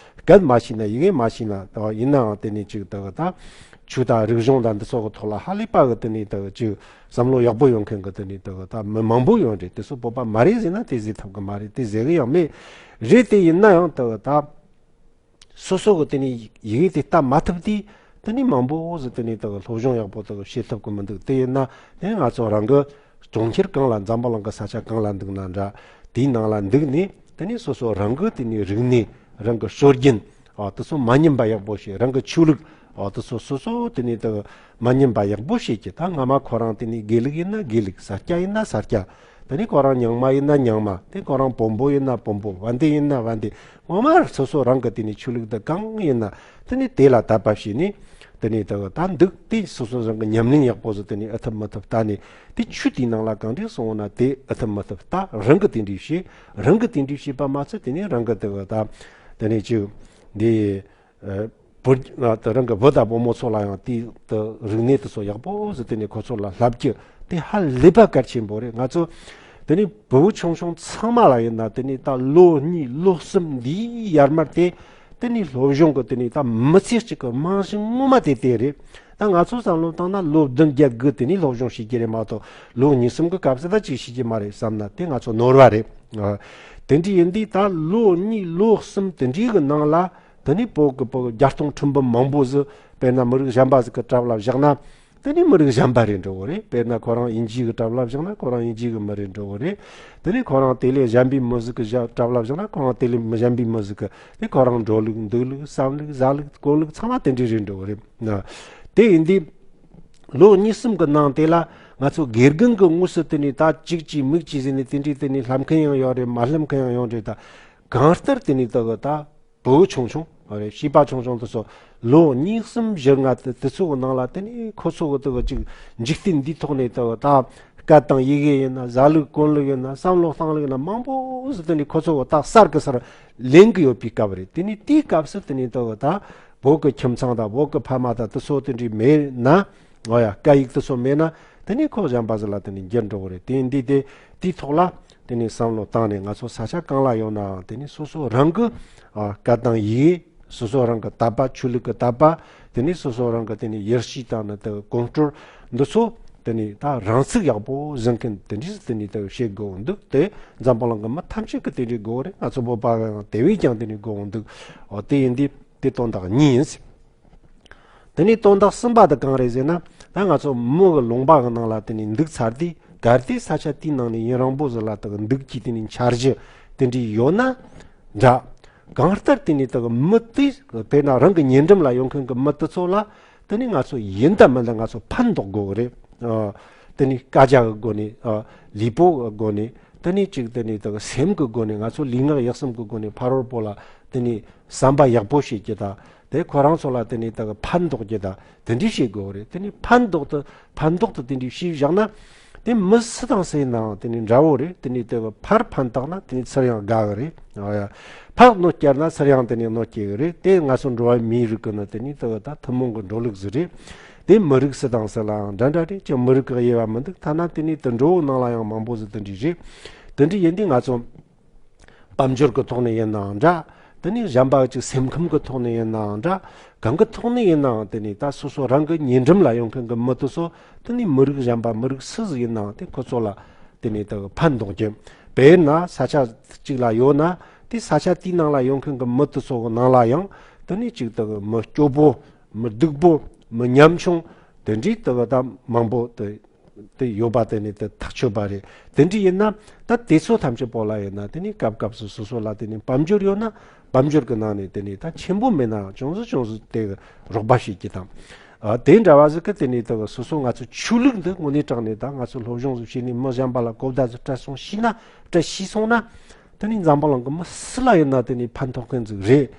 སྐད་མ་ཤེས་ན། ཡི་གེ་མ་ཤེས་ན། ད་ཡིན་ནའང་དེ་ནས་ཅིག་ད་ད་ཆོས་དང་རིག་གཞུང་དང་འདི་ཚོ་གི་ཐོག་ལ་ཧ་ལས་པ་གི་དེ་ནས་ད་ཅིག་བསམ་བློ་ཡག་པོ་ཡོད་མཁན་གི་དེ་ནས་ད་ད་མི་མང་པོ་ཡོད་རེད། དེ་ཚོ་བོད་པ་མ་རེད་ཟེར་ན་དེ་ཟེར་ཐུབ་གི་མ་རེད། དེ་ཟེར་གི་ཡང་མེད། རེད་དེ། ཡིན་ན་ཡང་ད་ད་སོ་སོ་གི་དེ་ནས་ཡི་གེ་དེ་ལྟ་མ་ཐུབ་དུས་དེ་ནས་མང་པོ་ཟིག་དེ་ནས་ད་སློབ་སྦྱོང་ཡག་པོ་ད་བྱེད་ཐུབ་གི་མི་འདུག་དེ་ཡིན་ན་དེ་ང་ཚོ་རང་གི་གྲོང་ཁྱེར་གང་ལ། འཛམ་བུ་གླིང་གི་ས་ཆ་གང་ལ་འདུག་ན་འདྲ། དེའི་ནང་ལ་འདུག་ནས་དེ་ནས་སོ་སོ་རང་གི་དེ་ནས་རིག་གནས། རང་གི་སྲོལ་རྒྱུན། ཨ། དེ་ཚོ་མ་ཉམས་པ་ཡག་པོ་བྱེད། རང་གི་ཆོས་ལུགས། ཨ། དེ་ཚོ་སོ་སོ་དེ་ནས་ད་མ་ཉམས་པ་ཡག་པོ་བྱེད་ཀྱི། ད་སྔ་མ་ཁོ་རང་དེ་ནས་དགེ་ལུགས་ཡིན་ན་དགེ་ལུགས། ས་སྐྱ་ཡིན་ན་ས་སྐྱ། དེ་ནས་ཁོ་རང་རྙིང་མ་ཡིན་ན་རྙིང་མ། དེ་ཁོ་རང་བོན་པོ་ཡིན་ན་བོན་པོ། བན་དེ་ཡིན་ན་བན་དེ། ངོ་མ་སོ་སོ་རང་གི་དེ་ནས་ཆོས་ལུགས་དེ་གང་ཡིན་ན་དེ་ནས་དེ་ལ་དད་པ་བྱས་ནས་དེ་ནས་ད་ད་འདུག་དེ་སོ་སོ་རང་གི་ཉམས་ལེན་ཡག་པོ་ཟིག་དེ་ནས་ཨེ་ཐུབ་མི་ཐུབ་ལྟ་ནས། དེ་ཆོས་དེའི་ནང་ལ་གང་འདྲ་སོང་ན་དེ་ཨེ་ཐུབ་མི་ཐུབ་ལྟ། རང་གི་དེ་འདྲ་བྱས། རང་གི་དེ་འདྲ་བྱས་པ་མ་ཚད་དེ་ནས་རང་གི་དེ་གི་ད་དེ་ནས་ཅིག་འདི། ཨ། བོད། ཨ། དེ་རང་གི་བུ་དང་བུ་མོ་ཚོ་ལ་ཡང་དེའི་དེ་རིག་གནས་དེ་ཚོ་ཡག་པོ་ཟིག་དེ་ནས་ཁོ་ཚོ་ལ་བསླབ་རྒྱུ་དེ་ཧ་ལས་པ་གལ་ཆེན་པོ་རེད། ང་ཚོ་དེ་ནས་བུ་བུ་ཆུང་ཆུང་ཚང་མ་ལ་ཡིན་ན་དེ་ནས་ད་ལོ་གཉིས་ལོ་གསུམ་འདིའི་ཡར་མར་དེ་དེ་ནས་སློབ་སྦྱོང་གི་དེ་ནས་ད་མི་ཚེ་གཅིག་གི་རྨང་གཞི་ངོ་མ་དེ་དེ་རེད། ད་ང་ཚོ་བསམ་བློ་བཏང་ན་ལོ་བདུན་བརྒྱད་དགུ་དེ་ནས་སློབ་སྦྱོང་བྱེད་ཀྱི་རེད་མ་གཏོགས། ལོ་གཉིས་གསུམ་གི་སྐབས་སུ་ད་ཅིག་ཤེས་ཀྱི་མ་རེད་བསམ་ན་དེ་ང་ཚོ་ནོར་བ་རེད། ཨ། དེ་འདྲ་ཡིན་དུས་ད་ལོ་གཉིས་ལོ་གསུམ་དེ་འདྲའི་གི་ནང་ལ་དེ་ནས་བོད་གི་བོད་རྒྱལ་གཏོང་ཁྲིམས་དཔོན་མང་པོ་ཟིག་དཔེར་ན་མི་རིགས་གཞན་པ་ཟིག་གི་གྲབས་ལ་བཞག་ན། དེ་ནས་མི་རིགས་གཞན་པ་རེད་འགྲོ་གི་རེད། དཔེར་ན་ཁོ་རང་དབྱིན་ཇི་གི་གྲབས་ལ་བཞག་ན་ཁོ་རང་དབྱིན་ཇི་གི་མི་རེད་འགྲོ་གི་རེད། དེ་ནས་ཁོ་རང་དེ་ལས་གཞན་པའི་མི་ཟིག་གི་གྲབས་ལ་བཞག་ན་ཁོ་རང་དེ་ལས་མི་གཞན་པའི་མི་ཟིག་གི། དེ་ཁོ་རང་འགྲོ་ལུགས་འདུག་ལུགས། བསམ་ལུགས། བཟའ་ལུགས། གོན་ལུགས་ཚང་མ་དེ་འདྲ་རེད་འགྲོ་གི་རེད། ན། དེ་ཡིན་དུས། ལོ་གཉིས་གསུམ་གི་ནང་དེ་ལ་ང་ཚོ་དགེ་རྒན་གྱི་དངོས་སུ་དེ་ནས་ད་ཅིག་ཅིག་མིག་ཅིག་ཟེར་ནས་དེ་འདྲའི་དེ་ནས་ལྷབ་མཁན་ཡང་ཡོད་རེད། མ་ལྷབ་མཁན་ཡང་ཡོད་རེད། ད་གང་ལྟར་དེ་ནས་ད་གི་ད་ བུ་ཆུང་ཆུང་རེད། བྱིས་པ་ཆུང་ཆུང་དེ་ཚོ་ལོ་གཉིས་གསུམ་བཞི་ལྔ་དེ་དེ་ཚོ་གི་ནང་ལ་དེ་ནས་ཁོ་ཚོ་གི་དེ་གི་ཅིག་འཇིག་རྟེན་འདིའི་ཐོག་ནས་དེ་གི་ད་སྐད་དང་ཡི་གེ་ཡིན་ན། བཟའ་ལུགས་གོན་ལུགས་ཡིན་ན། བསམ་བློ་བཏང་ལུགས་ཡིན་ན། མང་པོ་ཟིག་དེ་ནས་ཁོ་ཚོ་གི་ད་གསར་གི་གསར་ལེན་གི་ཡོད་པའི་སྐབས་རེད། དེ་ནས་དེའི་སྐབས་སུ་དེ་ནས་དེ་གི་ད་བོད་གི་ཁྱིམ་ཚང་དང་བོད་གི་ཕ་མ་དང་དེ་ཚོ་དེ་འདྲའི་མེད་ན། ཨོ་ཡ། སྐད་ཡིག་དེ་ཚོ་མེད་ན་དེ་ནས་ཁོ་གཞན་པ་ཟིག་ལ་དེ་ནས་འགྱུར་འགྲོ་གི་རེད། དེ་འདི་དེ་དེའི་ཐོག་ལ་དེ་ནས་བསམ་བློ་བཏང་ནས། ང་ཚོ་ས་ཆ་གང་ལ་ཡོད་ནའང་དེ་ནས་སོ་སོ་རང་གི་ཨ་སྐད་དང་ཡིག། སོ་སོ་རང་གི་དད་པ། ཆོས་ལུགས་ཀྱི་དད་པ། དེ་ནས་སོ་སོ་རང་གི་དེ་ནས་ཡིད་ཆེས་དང་ནི་དེ་གོམས་སྲོལ་འདི་ཚོ་དེ་ནས་ད་རང་ཚུགས་ཡག་པོ་འཛིན་མཁན་དེ་འདྲས་དེ་ནས་དེ་བྱེད་དགོས་འདུག་དེ་འཛམ་བུ་གླིང་གི་མི་ཐམས་ཅད་ཀྱིས་དེ་འདྲས་དགོས་རེད། ང་ཚོ་བོད་པ་ཡང་དེ་བས་ཀྱང་དེ་འདྲས་དགོས་འདུག་ཨོ་དེ་ཡིན་དུས་དེ་དོན་དག་གཉིས་ཡིན། དེ་ནས་དོན་དག་གསུམ་པ་དེ་གང་རེད་ཟེར་ན། ད་ང་ཚོ་མི་གི་ལུང་པ་གི་ནང་ལ་དེ་ནས་འདུག་ཚར་དུས། གལ་ཏེ་ས་ཆ་དེའི་ནང་ནས་ཡུན་རིང་པོ་ཟིག་ལ་དེ་གི་འདུག་རྒྱུའི་དེ་ནས་འཆར་གཞི་དེ་འདྲས་ཡོད་ན་འདྲ། གང་ལྟར་དེ་ནས་དེ་གི་མི་དེ་དཔེར་ན་རང་གི་ཉེ་འགྲམ་ལ་ཡོད་མཁན་གི་མི་དེ་ཚོ་ལ་དེ་ནས་ང་ཚོ་ཡིན་ད་མིན་ད་ང་ཚོ་ཕན་འདོགས་དགོས་གི་རེད། ཨ། དེ་ནས་སྐད་ཆ་གི་སྒོ་ནས། ཨ། ལུས་པོ་གི་སྒོ་ནས། དེ་ནས་ཅིག་དེ་ནས་དེ་གི་སེམས་ཀྱི་སྒོ་ནས། ང་ཚོ་ལུས་ངག་ཡིད་གསུམ་གྱི་སྒོ་ནས་ཕ་རོལ་པོ་ལ་དེ་ནས་བསམ་པ་ཡག་པོ་བྱེད་རྒྱུ་དང་། དེ་ཁོ་རང་ཚོ་ལ་དེ་ནས་དེ་གི་ཕན་འདོགས་རྒྱུ་དང་། དེ་འདྲས་བྱེད་དགོས་རེད། དེ་ནས་ཕན་འདོགས་དེ་ཕན་འདོགས་དེ་དེ་འདྲས་བྱས་བཞག་ན། དེ་མི་སུ་དང་སུ་ཡིན་ནའང་དེ་ནས་འདྲ་བོ་རེད། དེ་ནས་དེ་གི་ཕར་ཕན་བཏགས་ན་དེ་ནས་ཚུར་ཡང་དགའ་གི་རེད། ཨ་ཡ། ཕར་གནོད་བསྐྱལ་ན་ཚུར་ཡང་དེ་ནས་གནོད་སྐྱེལ་གི་རེད། དེ་ང་ཚོ་འགྲོ་བ་མིའི་རིགས་ཀྱི་ནི་དེ་ནས་དེ་གི་ད་ཐུན་མོང་གི་འགྲོ་ལུགས་ཟིག་རེད། དེ་མི་རིགས་སུ་དང་སུ་ལའང་འདྲ་འདྲ་རེད། ཅིག་མི་རིགས་ཀྱི་དབྱེ་བ་མི་འདུག་ཐ་ན་དེ་ནས་དུད་འགྲོ་བོ་ནང་ལ་ཡང་མང་པོ་ཟིག་དེ་འདྲས་རེད། དེ་འདྲས་ཡིན་དུས་ང་ཚོ་དཔལ་འབྱོར་གྱི་ཐོག་ནས་ཡིན་ནའང་འདྲ། དེ་ནས་གཞན་པ་ཅིག་སེམས་ཁམས་ཀྱི་ཐོག་ནས་ཡིན་ནའང་འདྲ། གང་གི་ཐོག་ནས་ཡིན་ནའང་དེ་ནས་ད་སོ་སོ་རང་གི་ཉེ་འགྲམ་ལ་ཡོད་མཁན་གྱི་མི་དེ་ཚོ། དེ་ནས་མི་རིགས་གཞན་པ་མི་རིགས་སུ་ཟིག་ཡིན་ནའང་དེ་ཁོ་ཚོ་ལ་དེ་ནས་དེ་ཕན་འདོགས་རྒྱུ། དཔེར་ན་ས་ཆ་གཅིག་ལ་ཡོད་ན། དེ་ས་ཆ་དེའི་ནང་ལ་ཡོད་མཁན་གྱི་མི་དེ་ཚོ་གི་ནང་ལ་ཡང་དེ་ནས་ཅིག་དེ་མི་སྐྱོ་པོ། མི་སྡུག་པོ། མི་ཉམ་ཆུང་། དེ་འདྲའི་དེ་གི་ད་མང་པོ་དེ་དེ་ཡོད་པ་དེ་ནི་དེ་ཐག་ཆོད་པ་རེད། དེ་འདྲ་ཡིན་ན་ད་དེ་ཚོ་ཐམས་ཅད་པོ་ལ་ཡིན་ན་དེ་ནི་སྐབས་སྐབས་སུ་སོ་སོ་ལ་དེ་ནི་དཔལ་འབྱོར་ཡོད་ན། དཔལ་འབྱོར་གྱི་ནང་ནས་དེ་ནི་ད་ཆེན་པོ་མེད་ན་ཅུང་ཟད་ཅུང་ཟད་དེ་རོགས་པ་བྱེད་རྒྱུ་དང་། ཨ། དེ་འདྲ་བ་ཟིག་གི་དེ་ནི་དེ་སོ་སོ་ང་ཚོ་ཆོས་ལུགས་འདི་དངོས་གནས་དྲང་ནས་ད་ང་ཚོ་སློབ་སྦྱོང་ཟིག་བྱས་ནས་མི་གཞན་པ་ལ་གོ་བརྡ་ཟིག་སྤྲད་སོང་ཤེས་ན། སྤྲད་ཤེས་སོང་ན། དེ་ནི་འཛམ་བུ་གླིང་གི་མི་སུ་ལ་ཡིན་ན་དེ་ནི་ཕན་ཐོགས་མཁན་ཟིག་རེད།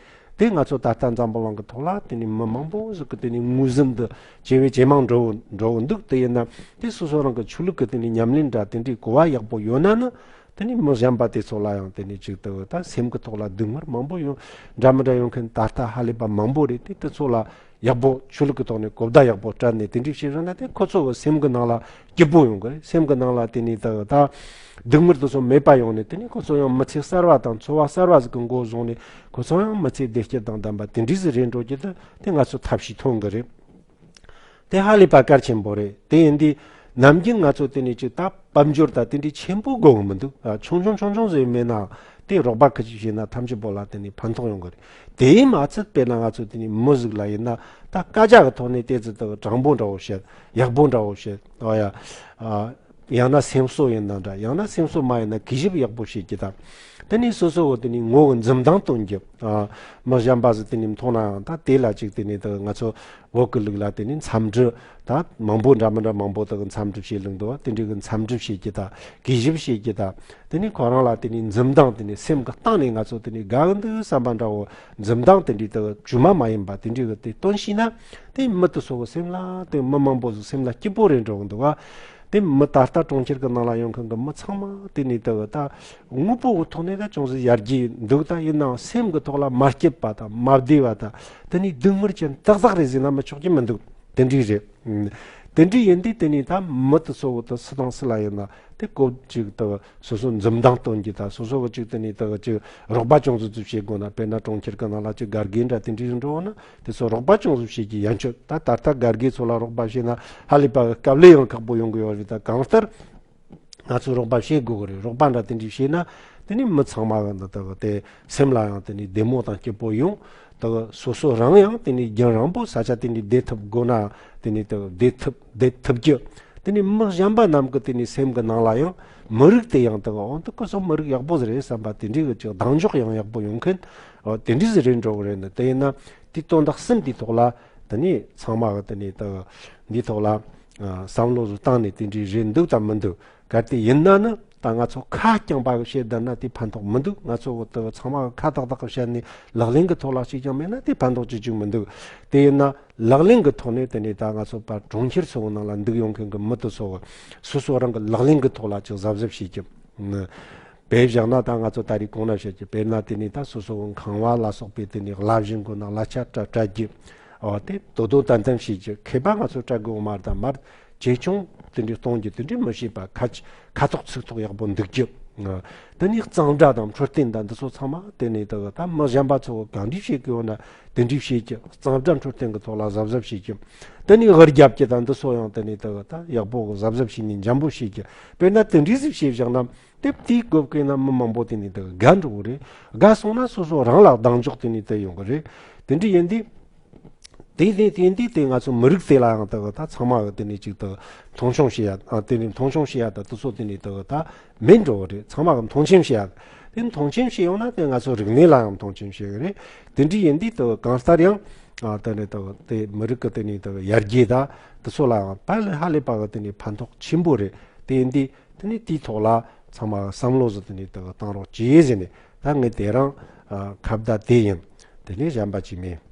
དེ་ང་ཚོ་ད་ལྟ་འཛམ་བུ་གླིང་གི་ཐོག་ལ་དེ་ནི་མི་མང་པོ་ཟིག་གི་དེ་ནི་ངོས་ཟིན་འདི་ཇེ་བས་ཇེ་མང་འགྲོ་འགྲོ་འདུག་དེ་ཡིན་ན་དེ་སོ་སོ་རང་གི་ཆོས་ལུགས་ཀྱི་དེ་ནི་ཉམས་ལེན་འདྲ་དེ་འདྲའི་གོ་བ་ཡག་པོ་ཡོད་ན་ནི། དེ་ནི་མི་གཞན་པ་དེ་ཚོ་ལ་ཡང་དེ་ནི་ཅིག་དེ་ད་སེམས་ཀྱི་ཐོག་ལ་སྡུག་བསྔལ་མང་པོ་ཡོང་འདྲ་མི་འདྲ་ཡོང་མཁན་ད་ལྟ་ཧ་ལས་པ་མང་པོ་རེད། དེ་དེ་ཚོ་ལ་ཡག་པོ་ཆོས་ལུགས་ཀྱི་ཐོག་ནས་གོ་བརྡ་ཡག་པོ་སྤྲད་ནས་དེ་འདྲ་བྱས་རན་ན། དེ་ཁོ་ཚོ་གི་སེམས་ཀྱི་ནང་ལ་སྐྱིད་པོ་ཡོང་གི་རེད། སེམས་ཀྱི་ནང་ལ་དེ་ནས་ད་ད་སྡུག་བསྔལ་དེ་ཚོ་མེད་པ་ཡོང་ནས། དེ་ནས་ཁོ་ཚོ་ཡང་མི་ཚེ་གསར་བ་དང་འཚོ་བ་གསར་བ་ཟིག་གི་མགོ་བཟུང་ནས། ཁོ་ཚོ་ཡང་མི་ཚེ་བདེ་སྐྱིད་དང་ལྡན་པ་དེ་འདྲ་ཟིག་རེད་འགྲོ་རྒྱུ་དེ་དེ་ང་ཚོ་ཐབས་ཤེས་ཐོན་གི་རེད། དེ་ཧ་ལས་པ་གལ་ཆེན་པོ་རེད། དེ་ཡིན་དུས་ནམ་རྒྱུན་ང་ཚོ་དེ་ནས་ཅིག་ད་དཔལ་འབྱོར་ད་དེ་འདྲའི་ཆེན་པོ་དགོས་མི་འདུག་ཨ། ཆུང་ཆུང་ཆུང་ཆུང་ཟིག་མེད་ན་དེ་རོགས་པ་ཁ་ཅིག་བྱས་ན་ཐམས་ཅད་པོ་ལ་དེ་ནས་ཕན་ཐོགས་ཡོང་གི་རེད། དེ་མ་ཚད་དཔེར་ན་ང་ཚོ་དེ་ནས་མི་ཟིག་ལ་ཡིན་ན་ད་སྐད་ཆ་གི་ཐོག་ནས་དེ་ཚོ་ད་དྲང་པོ་འདྲ་བོ་བཤད། ཡག་པོ་འདྲ་བོ་བཤད། ཨོ་ཡ། ཨ། ཡང་ན་སེམས་གསོ་ཡིན་ན་འདྲ། ཡང་ན་སེམས་གསོ་མ་ཡིན་ན་གུས་ཞབས་ཡག་པོ་བྱེད་རྒྱུ་དང་། དེ་ནས་སོ་སོ་གི་དེ་ནས་ངོ་གི་འཛུམ་མདངས་སྟོན་རྒྱུ། ཨ། མི་གཞན་པ་ཟིག་དེ་ནས་མཐོང་ན་ཡང་ད་དེ་ལ་ཅིག་དེ་ནས་ད་ང་ཚོ་བོད་ཀྱི་ལུགས་ལ་དེ་ནས་འཚམས་འདྲི་ད་མང་པོ་འདྲ་མི་འདྲ་མང་པོ་དག་འཚམས་འདྲི་བྱེད་ལུགས་འདུག་བ། དེ་འདྲའི་གི་འཚམས་འདྲི་བྱེད་རྒྱུ་དང་གུས་ཞབས་བྱེད་རྒྱུ་དང་། དེ་ནས་ཁོ་རང་ལ་དེ་ནས་འཛུམ་མདངས། དེ་ནས་སེམས་ཀྱི་གཏིང་ནས་ང་ཚོ་དེ་ནས་དགའ་གི་འདུག་བསམ་པ་འདྲ་བོ། འཛུམ་མདངས་དེ་འདྲའི་དག་བཅོས་མ་མ་ཡིན་པ་དེ་འདྲའི་གི་དེ་སྟོན་ཤེས་ན། དེ་མི་དེ་ཚོ་གི་སེམས་ལ། དེ་མི་མང་པོ་ཟིག་སེམས་ལ་སྐྱིད་པོ་རེད་འགྲོ་གི་འདུག་བ། དེ་མི་ད་ལྟ་གྲོང་ཁྱེར་གི་ནང་ལ་ཡོང་མཁན་གི་མི་ཚང་མ་དེ་ནས་དག་ད་དངོས་པོ་གི་ཐོག་ནས་ད་ཅུང་ཟད་ཡར་རྒྱས་འདུག་ད་ཡིན་ནའང་སེམས་གི་ཐོག་ལ་མ་སྐྱིད་པ་དང་མ་བདེ་བ་དང་། དེ་ནས་སྡུག་བསྔལ་ཅན་ཏག་ཏག་རེད་ཟེར་ན་མི་ཆོག་གི་མི་འདུག་དེ་འདྲའི་རེད། ཨུམ། དེ་འདྲའི་ཡིན་དུས་དེ་ནས་ད་མི་དེ་ཚོ་གི་ད་སུ་དང་སུ་ལ་ཡིན་ན་དེ་གོ་ཅིག་ད་སོ་སོ་འཛུམ་མདངས་སྟོན་རྒྱུ་དང་། སོ་སོ་གི་ཅིག་དེ་ནས་ད་ཅིག་རོགས་པ་ཅུང་ཟད་ཅིག་བྱེད་དགོས་ན། དཔེར་ན་གྲོང་ཁྱེར་གི་ནང་ལ་ཅིག་སྒར་རྒན་འདྲ་དེ་འདྲའི་འགྲོ་འོང་ན། དེ་ཚོ་རོགས་པ་ཅུང་ཟད་བྱེད་ཀྱི་ཡན་ཆོད་ད་ད་ལྟ་སྒར་རྒན་ཚོ་ལ་རོགས་པ་བྱས་ན་ཧ་ལས་པ་གི་སྐབས་ལས་ཡང་ཁག་པོ་ཡོང་གི་ཡོད་རེད། ད་གང་ལྟར་ང་ཚོས་རོགས་པ་བྱེད་དགོས་ཀྱི་རེད། རོགས་པ་འདྲ་དེ་འདྲ་བྱས་ན་དེ་ནི་མི་ཚང་མ་གི་འདི་ལྟ་བུ་དེ་སེམས་ལ་ཡང་དེ་ནི་བདེ་མོ་དང་སྐྱིད་པོ་ཡོང་། ད་སོ་སོ་རང་ཡང་དེ་ནི་རྒྱུན་རིང་པོ་ས་ཆ་དེ་འདྲ་བསྡད་ཐུབ་དགོས་ན། དེ་ནི་ད་བསྡད་ཐུབ་བསྡད་ཐུབ་རྒྱུ། དེ་ནི་མི་གཞན་པ་རྣམས་ཀྱི་དེ་ནི་སེམས་ཀྱི་ནང་ལ་ཡང་མི་རིགས་དེ་ཡང་ད་འོ་འདི་ཀོ་སོ་མི་རིགས་ཡག་པོ་ཟིག་རེད་བསམ་པ་དེ་འདྲའི་གི་ཅིག་གདེང་འཇོག་ཡང་ཡག་པོ་ཡོང་མཁན། འོ་དེ་འདྲ་ཟིག་རེད་འགྲོ་གི་རེད། འདི་དེ་ཡིན་ན། དེ་དོན་དག་གསུམ་དེའི་ཐོག་ལ་དེ་ནས་ཚང་མ་གི་དེ་ནས་ད་འདིའི་ཐོག་ལ་ཨ་བསམ་བློ་ཟིག་བཏང་ནས་དེ་འདྲའི་རེད་འདུག་དང་མི་འདུག་གལ་ཏེ་ཡིན་ན་ནི་ ད་ང་ཚོ་ཁ་རྐྱང་པ་གི་བཤད་བསྡད་ན་དེ་ཕན་ཐོགས་མི་འདུག། ང་ཚོ་འོ་དེ་ཚང་མ་ཁ་ཏག་ཏག་གི་བཤད་ནས་ལག་ལེན་གི་ཐོག་ལ་ཞིག་ཀྱང་མེད་ན་དེ་ཕན་ཐོགས་ཅི་ཅིག་མི་འདུག། དེ་ཡིན་ན་ལག་ལེན་གི་ཐོག་ནས་དེ་ནས་ད་ང་ཚོ་པར་གྲོང་ཁྱེར་ཚོ་གི་ནང་ལ་འདུག་ཡོང་མཁན་གི་མི་དེ་ཚོ་གི་སོ་སོ་རང་གི་ལག་ལེན་གི་ཐོག་ལ་ཅིག་གཟབ་གཟབ་བྱེད་ཀྱི། དཔེ་བཞག་ན་ད་ང་ཚོ་ད་རེས་གོང་ན་བཤད་ཀྱི་དཔེར་ན་དེ་ནས་ད་སོ་སོ་གི་ཁང་བ་ལ་སོགས་པའི་དེ་ནས་བླ་བཞིན་གི་ནང་གླ་ཆ་སྤྲད་སྤྲད་རྒྱུ། འོ་དེ་དོ་དོ་ཏན་ཏན་བྱེད་རྒྱུ། མཁས་པ་ང་ཚོ་སྤྲད་དགོས་མ་རེད། ད་མར་ཇེ་ཆུང་དེ་འདྲའི་གཏོང་རྒྱུ་དེ་འདྲའི་མི་བྱེད་པ། ཁ་ཁ་ཐོག་ཚིག་ཐོག་ཡག་པོ་འདུག་རྒྱུ། དེ་ནས་གཙང་སྦྲ་དང་འཕྲོད་བསྟེན་དང་འདི་ཚོ་ཚང་མ་དེ་ནས་ད་ད་མི་གཞན་པ་ཚོ་གང་འདྲ་བྱེད་དགོས་ན་དེ་འདྲ་བྱེད་རྒྱུ། གཙང་སྦྲ་འཕྲོད་བསྟེན་གྱི་ཐོག་ལ་གཟབ་གཟབ་བྱེད་རྒྱུ། དེ་ནས་དབུ་རྒྱབ་ཀྱི་དང་འདི་ཚོ་ཡང་དེ་ནས་ད་ད་ཡག་པོ་གཟབ་གཟབ་བྱས་ནས་འཇམ་པོ་བྱེད་རྒྱུ། དཔེར་ན་དེ་འདྲ་ཟིག་བྱས་བཞག་ན། དེབ་དེའི་སྐབས་ཀྱི་ན་མི་མང་པོ་དེ་ནས་དེ་དགའ་འགྲོ་གི་རེད། དགའ་སོང་ན་སོ་སོ་རང་ལ་གདེང་འཇོག་དེ་ནས་དེ་ཡོང་གི་རེད། དེ་འདྲ་ཡིན་དུས། དེ་དེ་དེ་འདི་དེ་ང་ཚོ་མི་རིགས་དེ་ལ་ཡང་དེ་ད་ཚང་མ་གི་དེ་ནས་ཅིག་དེ་མཐོང་ཆུང་བྱེད་ཡ། ཨ་དེ་ནས་མཐོང་ཆུང་བྱེད་ཡ་ད་དེ་ཚོ་དེ་ནས་དེ་ད་མེད་འགྲོ་གི་རེད། ཚང་མ་གི་མཐོང་ཆེན་བྱེད་ཡ། དེ་མཐོང་ཆེན་བྱེད་ཡོང་ན་དེ་ང་ཚོ་རིག་གནས་ལ་ཡང་མཐོང་ཆེན་བྱེད་གི་རེད། དེ་འདྲ་ཡིན་དུས་དེ་གང་ལྟར་ཡང་ཨ་དེ་ནས་དེ་དེ་མི་རིགས་གི་དེ་ནས་དེ་ཡར་རྒྱས་ད་དེ་ཚོ་ལ་ཡང་ཕ་ལས་ཧ་ལས་པ་གི་དེ་ནས་ཕན་ཐོགས་ཆེན་པོ་རེད། དེ་ཡིན་དུས། དེ་ནས་དེའི་ཐོག་ལ་ཚང་མ་བསམ་བློ་ཟིག་དེ་ནས་དེ་ག་བཏང་རོགས་གྱིས་ཟེར་ནས། ད་ངས་དེ་རང་ཨ་ཁ་བརྡ་དེ་ཡིན། དེ་ནས་གཞན་པ་ཅིག་མེད།